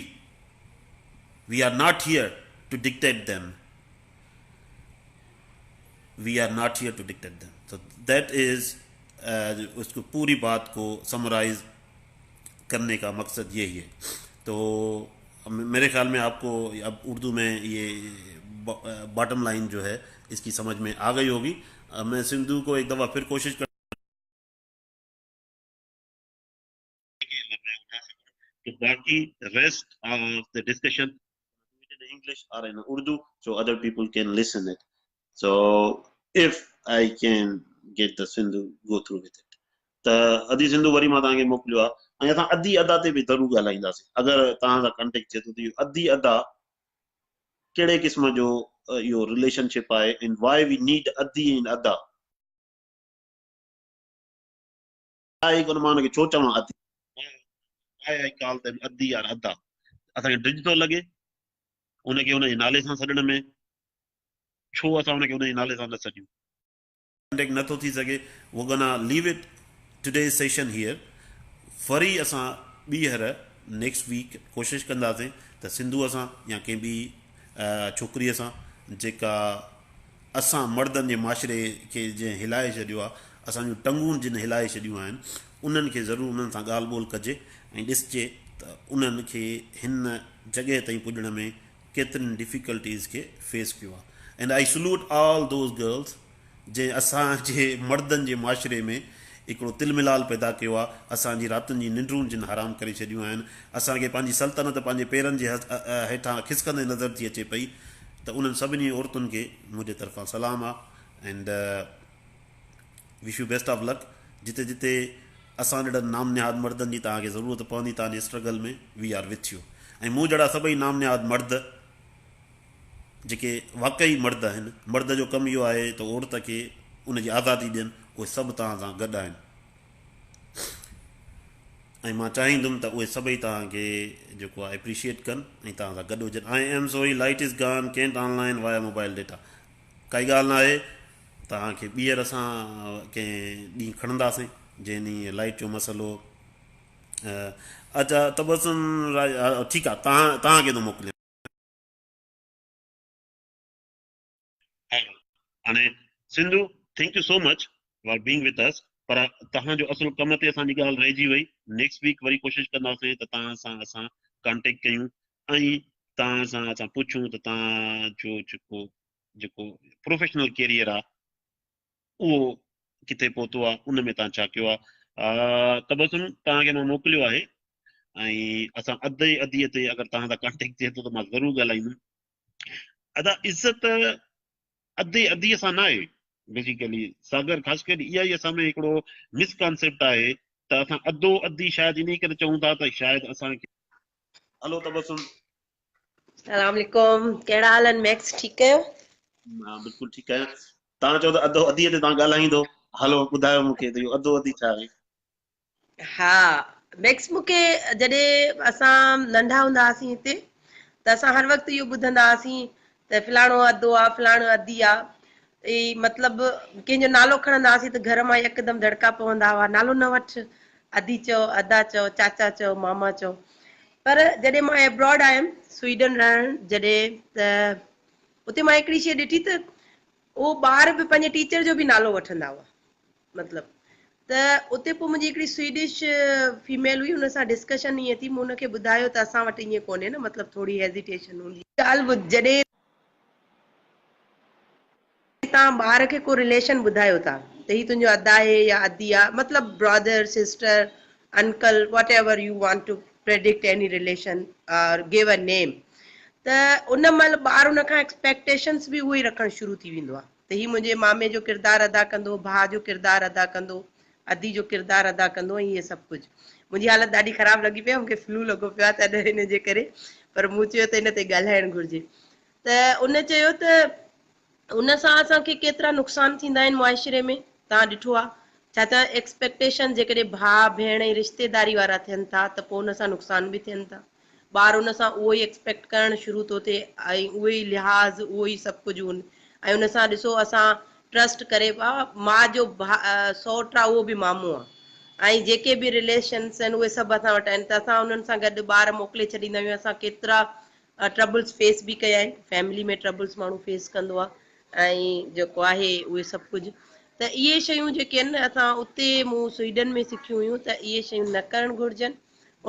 we are not here to dictate them we are not here to dictate them so that is اس ڪو پوري بات ڪو سمرائز ڪرني ڪا مقصد يهي هي تو ميري خيال ۾ آپ ڪو اب اردو ۾ يه باٽم لائن جو هي اس ڪي سمجھ ۾ آ گئي هوگي مين سنڌو ڪو ايڪ دفعه پھر ڪوشش ڪر باقي rest of the discussion in English or in Urdu so other people can listen it so if I can get the Sindhu go through with it ته ادي سنڌو وري مان توهان کي موڪليو آهي ۽ اسان ادي ادا تي به ضرور ڳالهائينداسين اگر توهان سان ڪانٽيڪٽ ٿئي ٿو ته اهو ادي ادا ڪهڙي قسم جو اهو رليشن شپ آهي and why we need ادي اينڊ ادا. آهي ڪونه مان ان کي ڇو چوان ادي واء آء ڪال ديم ادي يار ادا اسان کي ڊڄ ٿو لڳي ان کي ان جي نالي سان سڏڻ ۾ ڇو اسان ان کي ان جي نالي سان نه سڏيون. ڪانٽيڪٽ نه ٿو ٿي سگهي we gonna leave it today's session here وري اسان ٻيهر نيڪسٽ ويڪ ڪوشش ڪنداسين ته سنڌوء سان يا ڪنهن ٻي ڇوڪريء سان جيڪا اسان مردن جي معاشري کي جنهن هلائي ڇڏيو آهي اسان جون ٽنگون جن هلائي ڇڏيون آهن انهن کي ضرور انهن سان ڳالهه ٻولهه ڪجي ۽ ڏسجي ته انهن کي هن جڳهه تائين پڄڻ ۾ ڪيترين ڊفيڪلٽيز کي فيس ڪيو آهي and I salute all those girls جنهن اسان جي مردن جي معاشري ۾ هڪڙو تل ملال پيدا ڪيو آهي، اسان جي راتن جي ننڊون جن حرام ڪري ڇڏيون آهن، اسان کي پنهنجي سلطنت پنهنجي پيرن جي هيٺان کسڪندي نظر ٿي اچي پئي ته انهن سڀني عورتن کي منهنجي طرفان سلام آهي and wish you best of luck جتي جتي اسان جهڙن نام نهاد مردن جي توهان کي ضرورت پوندي توهان جي struggle ۾ we are with you ۽ مون جهڙا سڀئي نام نهاد مرد جيڪي واقعي مرد آهن، مرد جو ڪم اهو آهي ته عورت کي ان جي آزادي ڏين، اهي سڀ توهان سان گڏ آهن ۽ مان چاهيندم ته اهي سڀئي توهان کي جيڪو آهي اپريشيئيٽ ڪن ۽ توهان سان گڏ هجن. I am sorry light is gone can't online via mobile data ڪائي ڳالهه نه آهي توهان کي ٻيهر اسان ڪنهن ڏينهن کڻنداسين جنهن ڏينهن لائيٽ جو مسئلو اچا تبسم ٺيڪ آهي توهان توهان کي ٿو موڪليان. هيلو هاڻي Sindhu thank you so much for being with us پر توهان جو اصل ڪم تي اسان جي ڳالهه رهجي وئي نيڪسٽ ويڪ وري ڪوشش ڪنداسين ته توهان سان اسان ڪانٽيڪٽ ڪيون ۽ توهان سان اسان پڇون ته توهان جو جيڪو جيڪو پروفيشنل ڪيريئر آ اهو ڪٿي پهتو آ ان ۾ توهان ڇا ڪيو آ تبسم توهان کي مان موڪليو آهي ۽ اسان اڌ ئي اڌي تي اگر توهان سان ڪانٽيڪٽ ٿئي ٿو ته مان ضرور ڳالهائيندم ادا عزت ادي ادي سان ناهي بيسيڪلي ساگر خاص ڪري اها ئي اسان ۾ هڪڙو مس ڪانسيپٽ آهي ته اسان ادو ادي شايد انهي ڪري چئون ٿا ته شايد اسان کي هلو تبسم. السلام عليڪم ڪهڙا حال آهن ميڪس ٺيڪ آهيو؟ مان بلڪل ٺيڪ آهيان توهان چئو ته ادو ادي تي توهان ڳالهائيندو هلو ٻڌايو مون کي ته اهو ادو ادي ڇا آهي؟ ها ميڪس مون کي جڏهن اسان ننڍا هوندا هئاسين هتي ته اسان هر وقت اهو ٻڌندا هئاسين ته فلاڻو ادو آ فلاڻو ادي آ اي مطلب ڪنهن جو نالو کڻندا هئاسين ته گهر مان يڪدم دڙڪا پوندا هئا نالو نه وٺ ادي چئو ادا چئو چاچا چئو ماما چئو پر جڏهن مان ابراڊ آيم سوئيڊن رهڻ جڏهن ته اتي مان هڪڙي شيء ڏٺي ته اهو ٻار به پنهنجي ٽيچر جو به نالو وٺندا هئا مطلب ته اتي پوء منهنجي هڪڙي سوئيڊش فيميل هئي ان سان ڊسڪشن ائين ٿي مون ان کي ٻڌايو ته اسان وٽ ائين ڪونهي نه مطلب ٿوري هيزيٽيشن هوندي. ڳالهه ٻڌ جڏهن توهان ٻار کي ڪو رليشن ٻڌايو ٿا ته هي تنهنجو ادا آهي يا ادي آ مطلب brother sister uncle whatever you want to predict any relation or give a name ته ان مهل ٻار ان کان ايڪسپيڪٽيشنس به اهو ئي رکڻ شروع ٿي ويندو آ. ته هي منهنجي مامي جو ڪردار ادا ڪندو، ڀاء جو ڪردار ادا ڪندو، ادي جو ڪردار ادا ڪندو ۽ اهي سڀ ڪجهه. منهنجي حالت ڏاڍي خراب لڳي پئي آهي، مون کي فلو لڳو پيو آهي تڏهن ان جي ڪري پر مون چيو ته ان تي ڳالهائڻ گهرجي. ته ان چيو ته ان سان اسان کي ڪيترا نقصان ٿيندا آهن معاشري ۾ توهان ڏٺو آهي ڇا ته ايڪسپيڪٽيشن جيڪڏهن ڀاء، ڀيڻ ۽ رشتيداري وارا ٿين ٿا ته پوء ان سان نقصان به ٿين ٿا. ٻار ان سان اهو ئي ايڪسپيڪٽ ڪرڻ شروع ٿو ٿئي ۽ اهو ئي لحاظ اهو ئي سڀ ڪجهه ان ۽ ان سان ڏسو اسان ٽرسٽ ڪري ماء جو سئوٽ آ اهو به مامو آ ۽ جيڪي به رليشنس آهن اهي سڀ اسان وٽ آهن ته اسان انهن سان گڏ ٻار موڪلي ڇڏيندا آهيون اسان ڪيترا ٽربلس فيس به ڪيا آهن فيملي ۾ ٽربلس ماڻهو فيس ڪندو آ ۽ جيڪو آهي اهي سڀ ڪجهه ته اهي شيون جيڪي آهن اسان اتي مون سوئيڊن ۾ سکيون هيون ته اهي شيون نه ڪرڻ گهرجن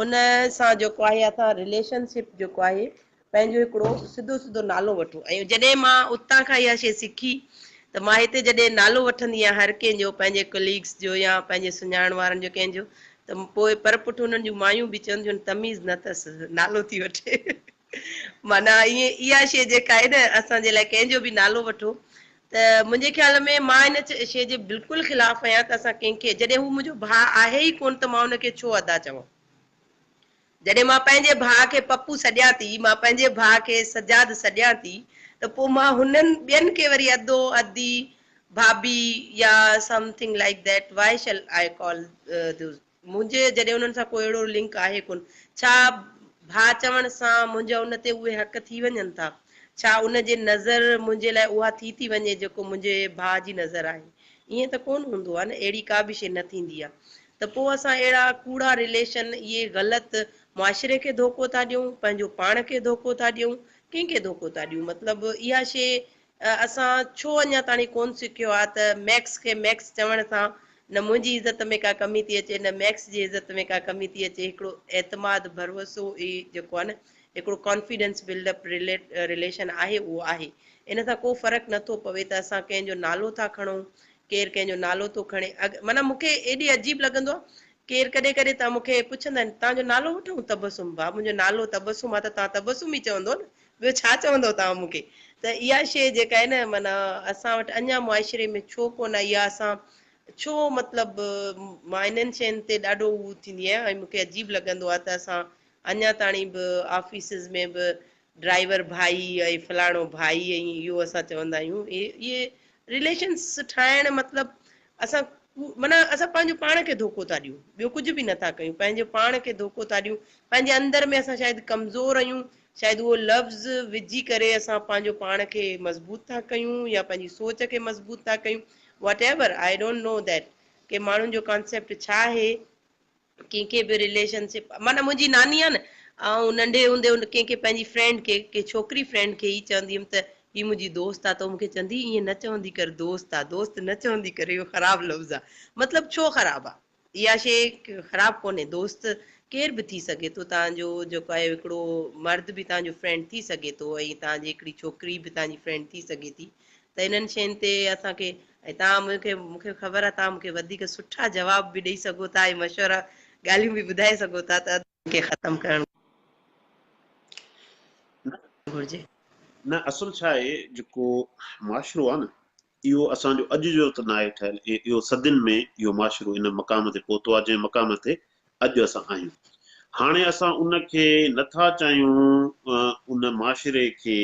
ان سان جيڪو آهي اسان رليشن شپ جيڪو آهي پنهنجو هڪڙو سڌو سڌو نالو وٺو ۽ جڏهن مان اتان کان اها شيء سکي ته مان هتي جڏهن نالو وٺندي آهيان هر ڪنهن جو پنهنجي ڪليگس جو يا پنهنجي سڃاڻڻ وارن جو ڪنهن جو ته پوء پر پٺ انهن جون مايون به چونديون آهن تميز نه اٿس نالو ٿي وٺي معنيٰ ائين اها شيء جيڪا آهي نه اسان جي لاء ڪنهن جو به نالو وٺو ته منهنجي خيال ۾ مان ان شيء جي بلڪل خلاف آهيان ته اسان ڪنهن کي جڏهن هو منهنجو ڀاء آهي ئي ڪونه ته مان ان کي ڇو ادا چوان. جڏهن مان پنهنجي ڀاء کي پپو سڏيان ٿي، مان پنهنجي ڀاء کي سجاد سڏيان ٿي ته پوء مان هنن ٻين کي وري ادو، ادي، ڀاڀي يا something like that why shall I call those. منهنجي جڏهن انهن سان ڪو اهڙو لنڪ آهي ڪونه. ڇا ڀاء چوڻ سان منهنجا ان تي اهي حق ٿي وڃن ٿا؟ ڇا ان جي نظر منهنجي لاء اها ٿي ٿي وڃي جيڪو منهنجي ڀاء جي نظر آهي؟ ائين ته ڪونه هوندو آهي نه، اهڙي ڪا به شيء نه ٿيندي آهي. ته پوء اسان اهڙا ڪوڙا رليشن، اهي غلط معاشري کي ڌوڪو ٿا ڏيون، پنهنجو پاڻ کي ڌوڪو ٿا ڏيون، ڪنهن کي ڌوڪو ٿا ڏيون؟ مطلب اها شيء اسان ڇو اڃا تاڻي ڪونه سکيو آهي ته ميڪس کي ميڪس چوڻ سان نه منهنجي عزت ۾ ڪا ڪمي ٿي اچي نه ميڪس جي عزت ۾ ڪا ڪمي ٿي اچي هڪڙو اعتماد ڀروسو ئي جيڪو آهي نه هڪڙو ڪانفيڊنس بلڊ اپ رليشن آهي اهو آهي ان سان ڪو فرق نه ٿو پوي ته اسان ڪنهن جو نالو ٿا کڻون ڪير ڪنهن جو نالو ٿو کڻي معنيٰ مون کي ايڏي عجيب لڳندو آهي ڪير ڪڏهن ڪڏهن ته مون کي پڇندا آهن توهان جو نالو وٺون تبسم ڀاء منهنجو نالو تبسم آهي ته توهان تبسم ئي چوندو نه ٻيو ڇا چوندؤ توهان مون کي ته اها شيء جيڪا آهي نه معنيٰ اسان وٽ اڃا معاشري ۾ ڇو ڪونه آئي آهي اسان ڇو مطلب مان انهن شين تي ڏاڍو هو ٿيندي آهيان ۽ مون کي عجيب لڳندو آهي ته اسان اڃا تاڻي به آفيسز ۾ به ڊرائيور ڀائي ۽ فلاڻو ڀائي ۽ اهو اسان چوندا آهيون اهي رليشنس ٺاهڻ مطلب اسان. معنيٰ اسان پنهنجو پاڻ کي ڌوڪو ٿا ڏيون ٻيو ڪجهه به نٿا ڪيون پنهنجو پاڻ کي ڌوڪو ٿا ڏيون پنهنجي اندر ۾ اسان شايد ڪمزور آهيون شايد اهو لفظ وجهي ڪري اسان پنهنجو پاڻ کي مضبوط ٿا ڪيون يا پنهنجي سوچ کي مضبوط ٿا ڪيون whatever I don't know that ڪي ماڻهن جو ڪانسيپٽ ڇا آهي ڪنهن کي به رليشن شپ معنيٰ منهنجي ناني آ نه آئون ننڍي هوندي ان ڪنهن کي پنهنجي فرينڊ کي ڪنهن ڇوڪري فرينڊ کي ئي چوندي هيم ته هي منهنجي دوست آ ته هو مونکي چوندي هئي ائين نه چوندي ڪر دوست آ دوست نه چوندي ڪر اهو خراب لفظ آ مطلب ڇو خراب آ اها شي خراب ڪونهي دوست ڪير به ٿي سگهي ٿو توهان جو جيڪو آهي هڪڙو مرد به توهان جو فرينڊ ٿي سگهي ٿو ۽ توهان جي هڪڙي ڇوڪري به توهان جي فرينڊ ٿي سگهي ٿي ته انهن شين تي اسان کي ۽ توهان مون کي مون کي خبر آهي توهان مون کي وڌيڪ سٺا جواب به ڏئي سگهو ٿا ۽ مشورا ڳالهيون به ٻڌائي سگهو ٿا ته کي ختم ڪرڻ گهرجي. نه اصل ڇا آهي جيڪو معاشرو آهي نه اهو اسان جو اڄ جو ته ناهي ٺهيل اهو صدين ۾ اهو معاشرو ان مقام تي پهتو آهي جنهن مقام تي اڄ اسان آهيون هاڻي اسان ان کي نٿا چاهيون ان معاشري کي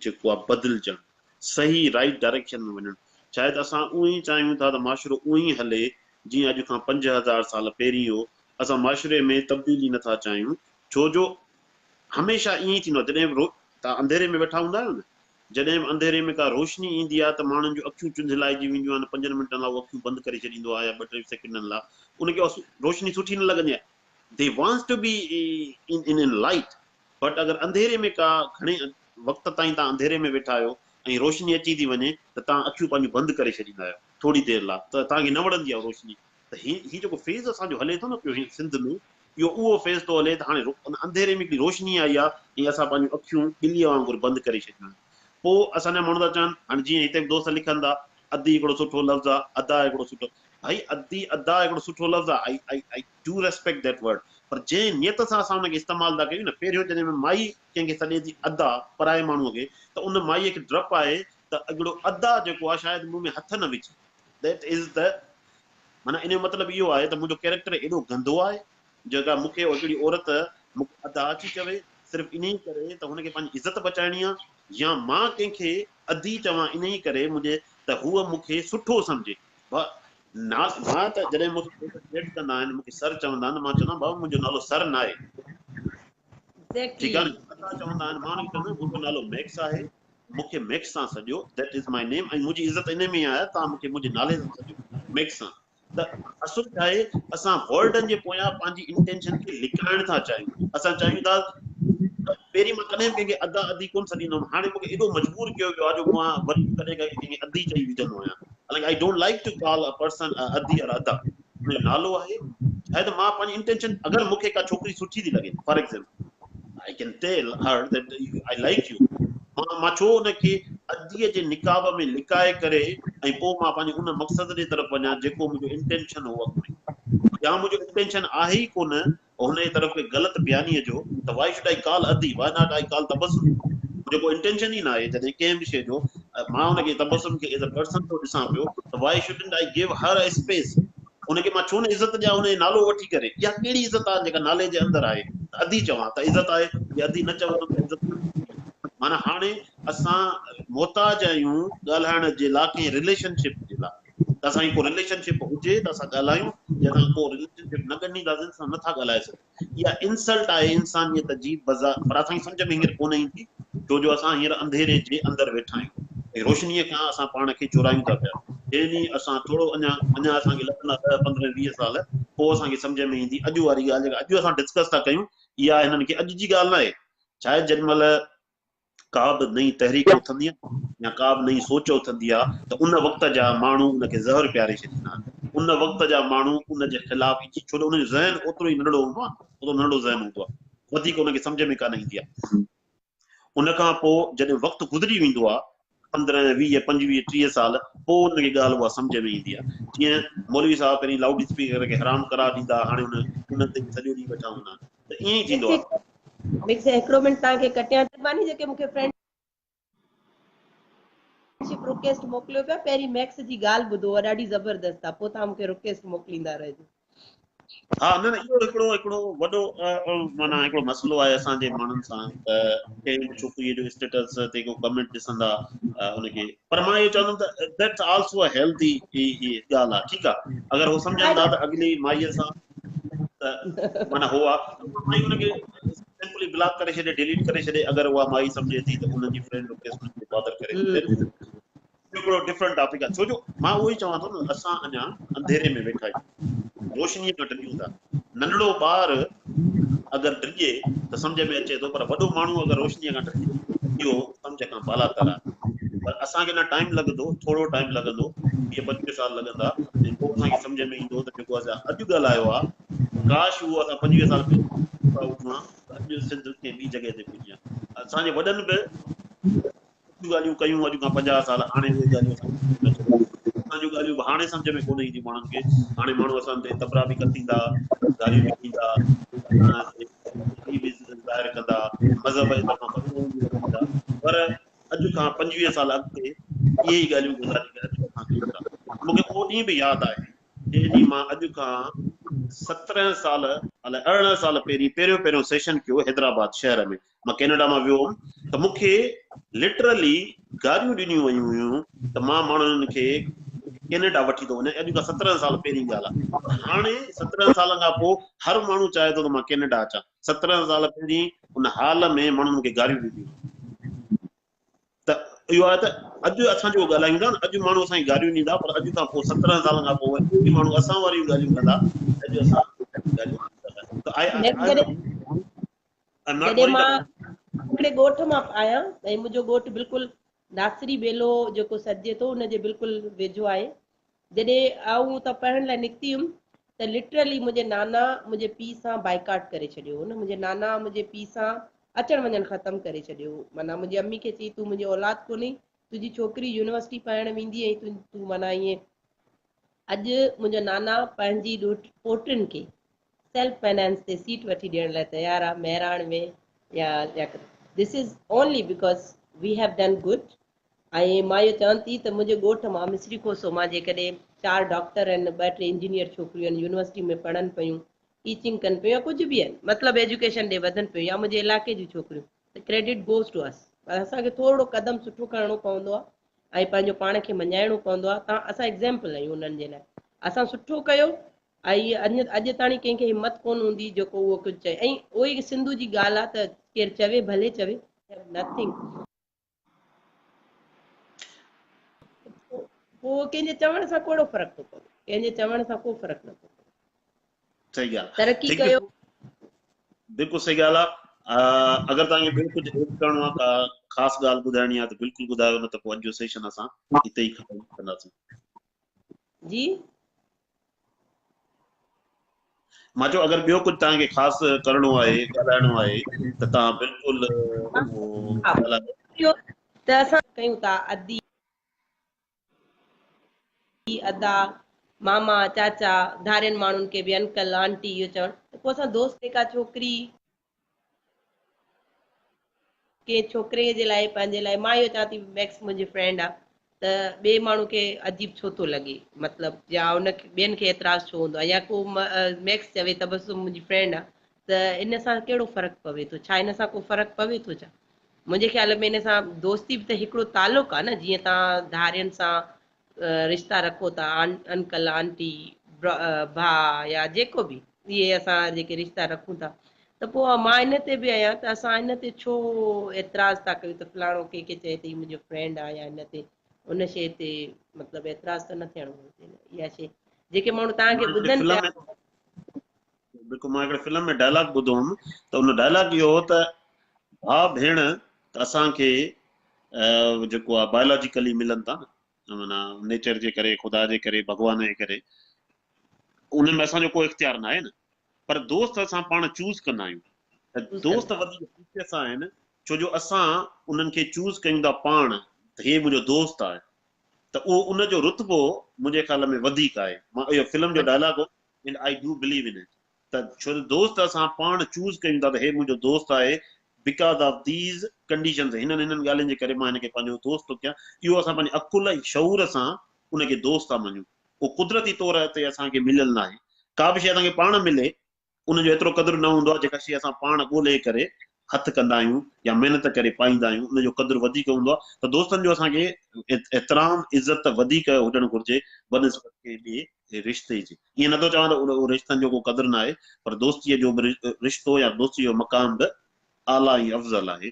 جيڪو آ بدلجڻ، صحيح رائيٽ ڊائريڪشن ۾ وڃڻ، شايد اسان اونئين ئي چاهيون ٿا ته معاشرو اونئين ئي هلي جيئن اڄ کان 5000 سال پهرين هو، اسان معاشري ۾ تبديلي نه ٿا چاهيون ڇو جو هميشه ائين ئي ٿيندو آ جڏهن به توهان انڌيري ۾ ويٺا هوندا آهيو نه جڏهن به انڌيري ۾ ڪا روشني ايندي آ ته ماڻهن جون اکيون چنجهلائجي وينديون آهن پنجن منٽن لاء هو اکيون بند ڪري ڇڏيندو آ يا ٻه ٽي سيڪنڊن لاء ان کي روشني سٺي نه لڳندي آ they wants to be in in light but اگر انڌيري ۾ ڪا گهڻي وقت تائين توهان انڌيري ۾ ويٺا آهيو ۽ روشني اچي ٿي وڃي ته توهان اکيون پنهنجون بند ڪري ڇڏيندا آهيو ٿوري دير لاء ته توهان کي نه وڻندي آهي روشني ته هي هي جيڪو فيز اسان جو هلي ٿو نه پيو هي سنڌ ۾ اهو اهو فيز ٿو هلي ته هاڻي ان انڌيري ۾ هڪڙي روشني آئي آهي ۽ اسان پنهنجون اکيون ٻليء وانگر بند ڪري ڇڏيون آهن پوء اسان جا ماڻهو ٿا چون هاڻي جيئن هتي به دوست لکن ٿا ادي هڪڙو سٺو لفظ آهي ادا هڪڙو سٺو ڀائي ادي ادا هڪڙو سٺو لفظ آهي I I I do respect that word پر جنهن نيت سان اسان ان کي استعمال ٿا ڪيون نه پهريون جڏهن مائي ڪنهن کي سڏي ٿي ادا پرائي ماڻهوء کي ته ان مائيء کي ڊپ آهي ته اڳڙو ادا جيڪو آهي شايد مون ۾ هٿ نه وجهي that is the معنيٰ ان جو مطلب اهو آهي ته منهنجو ڪيريڪٽر ايڏو گندو آهي جيڪا مون کي هڪڙي عورت مون کي ادا اچي چوي صرف انهي ڪري ته هن کي پنهنجي عزت بچائڻي آهي يا مان ڪنهن کي ادي چوان انهي ڪري منهنجي ته هوء مون کي سٺو سمجهي مان ته جڏهن مون کي ٽريٽ ڪندا آهن مون کي سر چوندا آهن مان چوندو آهيان بابا منهنجو نالو سر ناهي ٺيڪ آهي نه چوندا آهن مان انهن کي چوندو آهيان منهنجو نالو ميڪس آهي مون کي ميڪس سان سڏيو that is my نيم ۽ منهنجي عزت ان ۾ آهي توهان مون کي منهنجي نالي سان سڏيو ميڪس سان ته اصل ڇا آهي اسان ورڊن جي پويان پنهنجي انٽينشن کي لڪائڻ ٿا چاهيون اسان چاهيون ٿا پهرين مان ڪڏهن به ڪنهن کي ادا ادي ڪونه سڏيندو هوم هاڻي مون کي ايڏو مجبور ڪيو ويو آهي جو مان وري به ڪڏهن ڪڏهن ڪنهن کي ادي چئي وجهندو آهيان حالانڪه I don't like to call a person ادي اور ادا منهنجو نالو آهي شايد مان پنهنجي انٽينشن اگر مون کي ڪا ڇوڪري سٺي ٿي لڳي for example I can tell her that I like you مان مان ڇو ان کي اديء جي نقاب ۾ لڪائي ڪري ۽ پوء مان پنهنجي ان مقصد جي طرف وڃان جيڪو منهنجو انٽينشن هو اڳ ۾ يا منهنجو انٽينشن آهي ئي ڪونه هن جي طرف ڪنهن غلط بيانيء جو ته وائي should I ڪال ادي وائي not I ڪال تبسم منهنجو ڪو انٽينشن ئي ناهي جڏهن ڪنهن به شيء جو مان هن کي تبسم کي ايز اي پرسن ٿو ڏسان پيو ته why shouldn't I give her a space هن کي مان ڇو نه عزت ڏيان هن جو نالو وٺي ڪري اها ڪهڙي عزت آهي جيڪا نالي جي اندر آهي ته ادي چوان ته عزت آهي جي ادي نه چوندم ته عزت نه معنيٰ هاڻي اسان محتاج آهيون ڳالهائڻ جي لاء ڪنهن رليشن شپ جي لاء ته اسان جي ڪو رليشن شپ هجي ته اسان ڳالهايون، جي اسان ڪو رليشن شپ نه ڳنڍينداسين ته اسان نه ٿا ڳالهائي سگهون. اها انسلٽ آهي انسانيت جي بذا پر اسان کي سمجهه ۾ هينئر ڪونه ايندي ڇو جو اسان هينئر انڌيري جي اندر ويٺا آهيون ۽ روشنيء کان اسان پاڻ کي چورايون ٿا پيا. جنهن ڏينهن اسان ٿورو اڃا اڃا اسان کي لڳندا ڏهه پندرهن 20 سال پوء اسان کي سمجهه ۾ ايندي اڄ واري ڳالهه جيڪا اڄ اسان ڊسڪس ٿا ڪيون اها هنن کي اڄ جي ڳالهه ناهي شايد جيڏي مهل ڪا به نئين تحريڪ اٿندي آهي يا ڪا به نئين سوچ اٿندي آهي ته ان وقت جا ماڻهو ان کي زهر پياري ڇڏيندا آهن. ان وقت جا ماڻهو ان جي خلاف اچي ڇو ته ان جو ذهن اوترو ئي ننڍڙو هوندو آهي، اوترو ننڍڙو ذهن هوندو آهي، وڌيڪ ان کي سمجهه ۾ ڪانه ايندي آهي. ان کان پوء جڏهن وقت گذري ويندو آهي، 15، 20، 25، 30 سال، پوء انهن کي ڳالهه اها سمجهه ۾ ايندي آهي. جيئن مولوي صاحب پهرين لائوڊ اسپيڪر کي حرام قرار ڏيندا ها، هاڻي انهن تي به سڄو ڏينهن ويٺا هوندا آهن ته ائين ئي ٿيندو آهي. مڪس هڪڙو منٽ توهان کي ڪٽيان ٿي. مهرباني جيڪي مونکي فرينڊ شپ رڪويسٽ موڪليو پيا پهرين ميڪس جي ڳالهه ٻڌو اها ڏاڍي زبردست آ پوء توهان مونکي رڪويسٽ موڪليندا رهجو. ها نه نه اهو هڪڙو هڪڙو وڏو معنيٰ هڪڙو مسئلو آهي اسان جي ماڻهن سان ته ڪنهن به ڇوڪريء جو اسٽيٽس تي ڪو ڪمينٽ ڏسندا ان کي پر مان اهو چوندم ته that's also a healthy ڳالهه آهي ٺيڪ آهي اگر هو سمجهن ٿا ته اڳلي مائيء سان ته معنيٰ هو آهي مائي ان کي سمپلي بلاڪ ڪري ڇڏي ڊيليٽ ڪري ڇڏي اگر اها مائي سمجهي ٿي ته ان جي فرينڊ رڪويسٽ ان کي بادر ڪري ٿي هڪڙو ڊفرنٽ ٽاپڪ آهي ڇو جو مان اهو ئي چوان ٿو نه اسان اڃا انڌيري ۾ ويٺا آهيون روشنيء کان ڊڄون ٿا ننڍڙو ٻار اگر ڊڄي ته سمجهه ۾ اچي ٿو پر وڏو ماڻهو اگر روشنيء کان ڊڄي اهو سمجهه کان بالاتر آهي پر اسان کي اڃا ٽائيم لڳندو ٿورو ٽائيم لڳندو 20 25 سال لڳندا ۽ پوء اسان کي سمجهه ۾ ايندو ته جيڪو اسان اڄ ڳالهايو آهي ڪاش اهو اسان 25 سال پهرين هجون ها ته اڄ سنڌ ڪنهن ٻي جڳهه تي پڄي ها اسان جي وڏن به سٺيون ڳالهيون ڪيون اڄ کان 50 سال هاڻي اهي ڳالهيون اسان کي سمجهه ۾ نه اچن. اسان جون ڳالهيون به هاڻي سمجهه ۾ ڪونه اينديون ماڻهن کي. هاڻي ماڻهو اسان تي تبرا به ڪٿيندا، گاريون به ڏيندا، اسان تي به ظاهر ڪندا، مذهب جي طرفان بدنامي به رکندا پر اڄ کان 25 سال اڳتي اهي ئي ڳالهيون گذاري ڪري اڄ اسان ڪيون ٿا. مون کي اهو ڏينهن به ياد آهي جنهن ڏينهن مان اڄ کان 17 سال الائي 18 سال پهرين پهريون پهريون سيشن ڪيو حيدرآباد شهر ۾ مان ڪينيڊا مان ويو هوم ته مون کي لٽرلي گاريون ڏنيون ويون هيون ته مان ماڻهن کي ڪينيڊا وٺي ٿو وڃان اڄ کان 17 سال پهرين ڳالهه آهي هاڻي 17 سالن کان پوء هر ماڻهو چاهي ٿو ته مان ڪينيڊا اچان 17 سال پهرين ان حال ۾ ماڻهن مون کي گاريون ڏنيون ته اهو آهي ته اڄ اسان جو ڳالهايون ٿا نه اڄ ماڻهو اسان کي گاريون ڏيندا پر اڄ کان پوء 17 سالن کان پوء اهي ماڻهو اسان واريون ڳالهيون ڪندا اڄ اسان ڳالهيون ته آء جڏهن مان هڪڙي ڳوٺ مان آهيان ۽ منهنجو ڳوٺ بلڪل ناصري ٻيلو جيڪو سڏجي ٿو ان جي بلڪل ويجهو آهي. جڏهن آئون اتان پڙهڻ لاء نڪتي هيم ته لٽرلي منهنجي نانا منهنجي پيء سان بائيڪاٽ ڪري ڇڏيو هو نه منهنجي نانا منهنجي پيء سان اچڻ وڃڻ ختم ڪري ڇڏيو هو معنيٰ منهنجي امي کي چئي تون منهنجي اولاد ڪونهي تنهنجي ڇوڪري يونيورسٽي پڙهڻ ويندي ۽ تون تون معنيٰ ائين اڄ منهنجو نانا پنهنجي پوٽن کي سيلف فنانس تي سيٽ وٺي ڏيڻ لاء تيار آ مهراڻ ۾ يا this is only because we have done good ۽ مان اهو چوان ٿي ته منهنجي ڳوٺ مان مصري کوسو مان جيڪڏهن چار ڊاڪٽر آهن ٻه ٽي انجنيئر ڇوڪريون آهن يونيورسٽي ۾ پڙهن پيون ٽيچنگ ڪن پيون يا ڪجهه به آهن مطلب ايجوڪيشن ڏي وڌن پيون يا منهنجي علائقي جون ڇوڪريون ته ڪريڊٽ گوز ٽو اس پر اسان کي ٿورڙو قدم سٺو کڻڻو پوندو آهي ۽ پنهنجو پاڻ کي مڃائڻو پوندو آهي تان اسان ايگزامپل آهيون انهن جي لاء اسان سٺو ڪيو ۽ اڄ تاڻي ڪنهن کي همت ڪونه هوندي جيڪو اهو ڪجهه چئي ۽ اهو ئي سنڌو جي ڳالهه آهي ته ڪير چوي ڀلي چوي نٿنگ. پوء ڪنهن جي چوڻ سان ڪهڙو فرق ٿو پوي ڪنهن جي چوڻ سان ڪو فرق نه ٿو پوي. صحيح ڳالهه ترقي ڪيو. بلڪل صحيح ڳالهه آ اگر توهان کي ٻيو ڪجهه ايڊ ڪرڻو آ ڪا خاص ڳالهه ٻڌائڻي آ ته بلڪل ٻڌايو نه ته پوء اڄ جو سيشن اسان هتي ئي ختم ڪنداسين. جي. مان چيو اگر ٻيو ڪجهه توهان کي خاص ڪرڻو آهي ڳالهائڻو آهي ته توهان بلڪل اهو ته اسان ڪيون ٿا ادي ادا ماما چاچا ڌارين ماڻهن کي به انڪل آنٽي اهو چوڻ ته پوء اسان دوست ڪا ڇوڪري ڪنهن ڇوڪري جي لاء پنهنجي لاء مان اهو چوان ٿي ميڪس منهنجي فرينڊ آ ته ٻئي ماڻهو کي عجيب ڇو ٿو لڳي مطلب يا ان ٻين کي اعتراض ڇو هوندو آ يا ڪو ميڪس چوي ته بس منهنجي فرينڊ آ ته ان سان ڪهڙو فرق پوي ٿو ڇا ان سان ڪو فرق پوي ٿو ڇا منهنجي خيال ۾ ان سان دوستي به ته هڪڙو تعلق آ نه جيئن توهان ڌارين سان رشتا رکو ٿا انڪل آنٽي ڀاء يا جيڪو به اهي اسان جيڪي رشتا رکون ٿا ته پوء مان ان تي به آهيان ته اسان ان تي ڇو اعتراض ٿا ڪيون ته فلاڻو ڪنهن کي چئي ته هي منهنجو فرينڊ آهي يا ان تي ان شيء تي مطلب اعتراض ته نه ٿيڻ گهرجي نه اها شيء جيڪي ماڻهو توهان کي ٻڌن پيا بلڪل مان هڪڙي فلم ۾ ڊائلاگ ٻڌو هوم ته ان ڊائلاگ اهو هو ته ڀاء ڀيڻ ته اسان کي جيڪو آهي بايولاجيڪلي ملن ٿا نه معنيٰ نيچر جي ڪري خدا جي ڪري ڀڳوان جي ڪري ان ۾ اسان جو ڪو اختيار ناهي نه پر دوست اسان پاڻ چوز ڪندا آهيون ته دوست وڌيڪ پريشس آهن ڇو جو اسان انهن کي چوز ڪيون ٿا پاڻ ته هي منهنجو دوست آهي ته اهو ان جو رتبو منهنجي خيال ۾ وڌيڪ آهي مان اهو فلم جو ڊائلاگ هو and I do believe in it ته ڇو ته دوست اسان پاڻ چوز ڪيون ٿا ته هي منهنجو دوست آهي because of these conditions هنن هنن ڳالهين جي ڪري مان هن کي پنهنجو دوست ٿو ڪيان اهو اسان پنهنجي عقل ۽ شعور سان ان کي دوست ٿا مڃون اهو قدرتي طور تي اسان کي مليل ناهي ڪا به شيء اسان کي پاڻ ملي ان جو ايترو قدر نه هوندو آهي جيڪا شيء اسان پاڻ ڳولهي ڪري هٿ ڪندا آهيون يا محنت ڪري پائيندا آهيون ان جو قدر وڌيڪ هوندو آهي ته دوستن جو اسان کي احترام عزت وڌيڪ هجڻ گهرجي بنسبت ڪنهن ٻئي رشتي جي. ائين نٿو چوان ته اهو رشتن جو ڪو قدر نه آهي پر دوستيء جو به رشتو يا دوستيء جو مقام به اعليٰ ۽ افضل آهي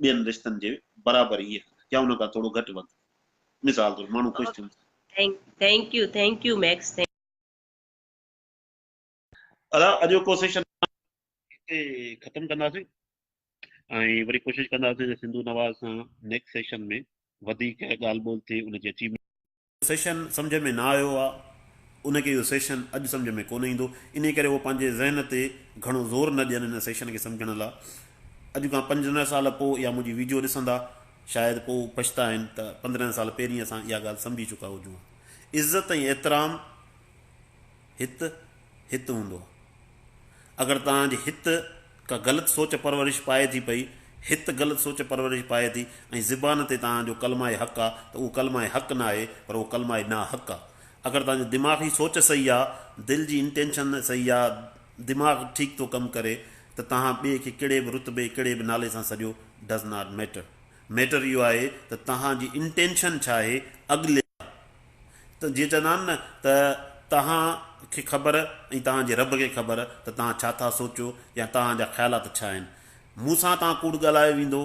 ٻين رشتن جي برابر ئي يا ان کان ٿورو گهٽ وڌ. مثال طور ماڻهو خوش ٿين ٿا. Thank you thank you Max. ادا اڄوڪو سيشن هتي ختم ڪنداسين ۽ وري ڪوشش ڪنداسين ته سنڌو نواز سان نيڪسٽ سيشن ۾ وڌيڪ ڳالهه ٻولهه ٿئي ان جي اچيومينٽ. سيشن سمجهه ۾ نه آيو آ ان کي اهو سيشن اڄ سمجهه ۾ ڪونه ايندو انهي ڪري اهو پنهنجي ذهن تي گهڻو زور نه ڏين ان سيشن کي سمجهڻ لا اڄ کان 15 سال پو اها منهنجي ويڊيو ڏسندا شايد پو پڇتائن ته 15 سال پهرين اسان اها ڳالهه سمجهي چڪا هجون ها عزت ۽ احترام هت هت هوندو آ. اگر توهان جي هت ڪا غلط سوچ پرورش پائي ٿي پئي، هت غلط سوچ پرورش پائي ٿي ۽ زبان تي توهان جو ڪلمه حق آ ته اهو ڪلمه حق نه آهي پر اهو ڪلمه ناحق آ. اگر توهان جي دماغي سوچ صحيح آ، دل جي انٽينشن صحيح آ، دماغ ٺيڪ ٿو ڪم ڪري ته توهان ٻئي کي ڪهڙي به رتبي ڪهڙي به نالي سان سڏيو ڊز not matter. Matter اهو آهي ته توهان جي انٽينشن ڇا آهي اڳلي لاء. ته جيئن چوندا آهن نه ته توهان کي خبر ۽ توهان جي رب کي خبر ته توهان ڇا ٿا سوچو يا توهان جا خيالات ڇا آهن. مون سان توهان ڪوڙ ڳالهايو ويندو،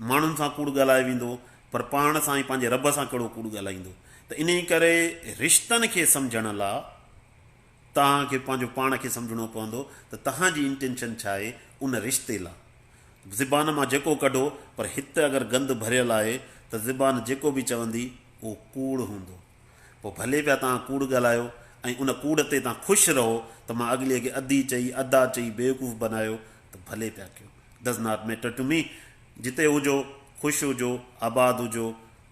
ماڻهن سان ڪوڙ ڳالهايو ويندو پر پاڻ سان ۽ پنهنجي رب سان ڪهڙو ڪوڙ ڳالهائيندو. ته انهي ڪري رشتن کي سمجهڻ لا توهان کي پنهنجو پاڻ کي سمجهڻو پوندو ته توهان جي انٽينشن ڇا آهي ان رشتي لا. زبان مان جيڪو ڪڍو پر هت اگر گند ڀريل آهي ته زبان جيڪو به چوندي اهو ڪوڙ هوندو. پوء ڀلي پيا توهان ڪوڙ ڳالهايو ۽ ان ڪوڙ تي توهان خوش رهو ته مان اڳلي کي ادي چئي، ادا چئي بيوقوف بنايو ته ڀلي پيا ڪيو. Does not matter to me. جتي هجو خوش هجو، آباد هجو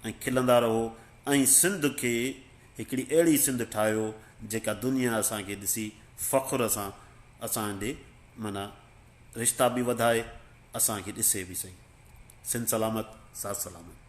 ۽ کلندا رهو ۽ سنڌ کي هڪڙي اهڙي سنڌ ٺاهيو جيڪا دنيا اسان کي ڏسي فخر سان اسان ڏي معنيٰ رشتا به وڌائي اسان کي ڏسي به سهي. سنڌ سلامت ساٿ سلامت.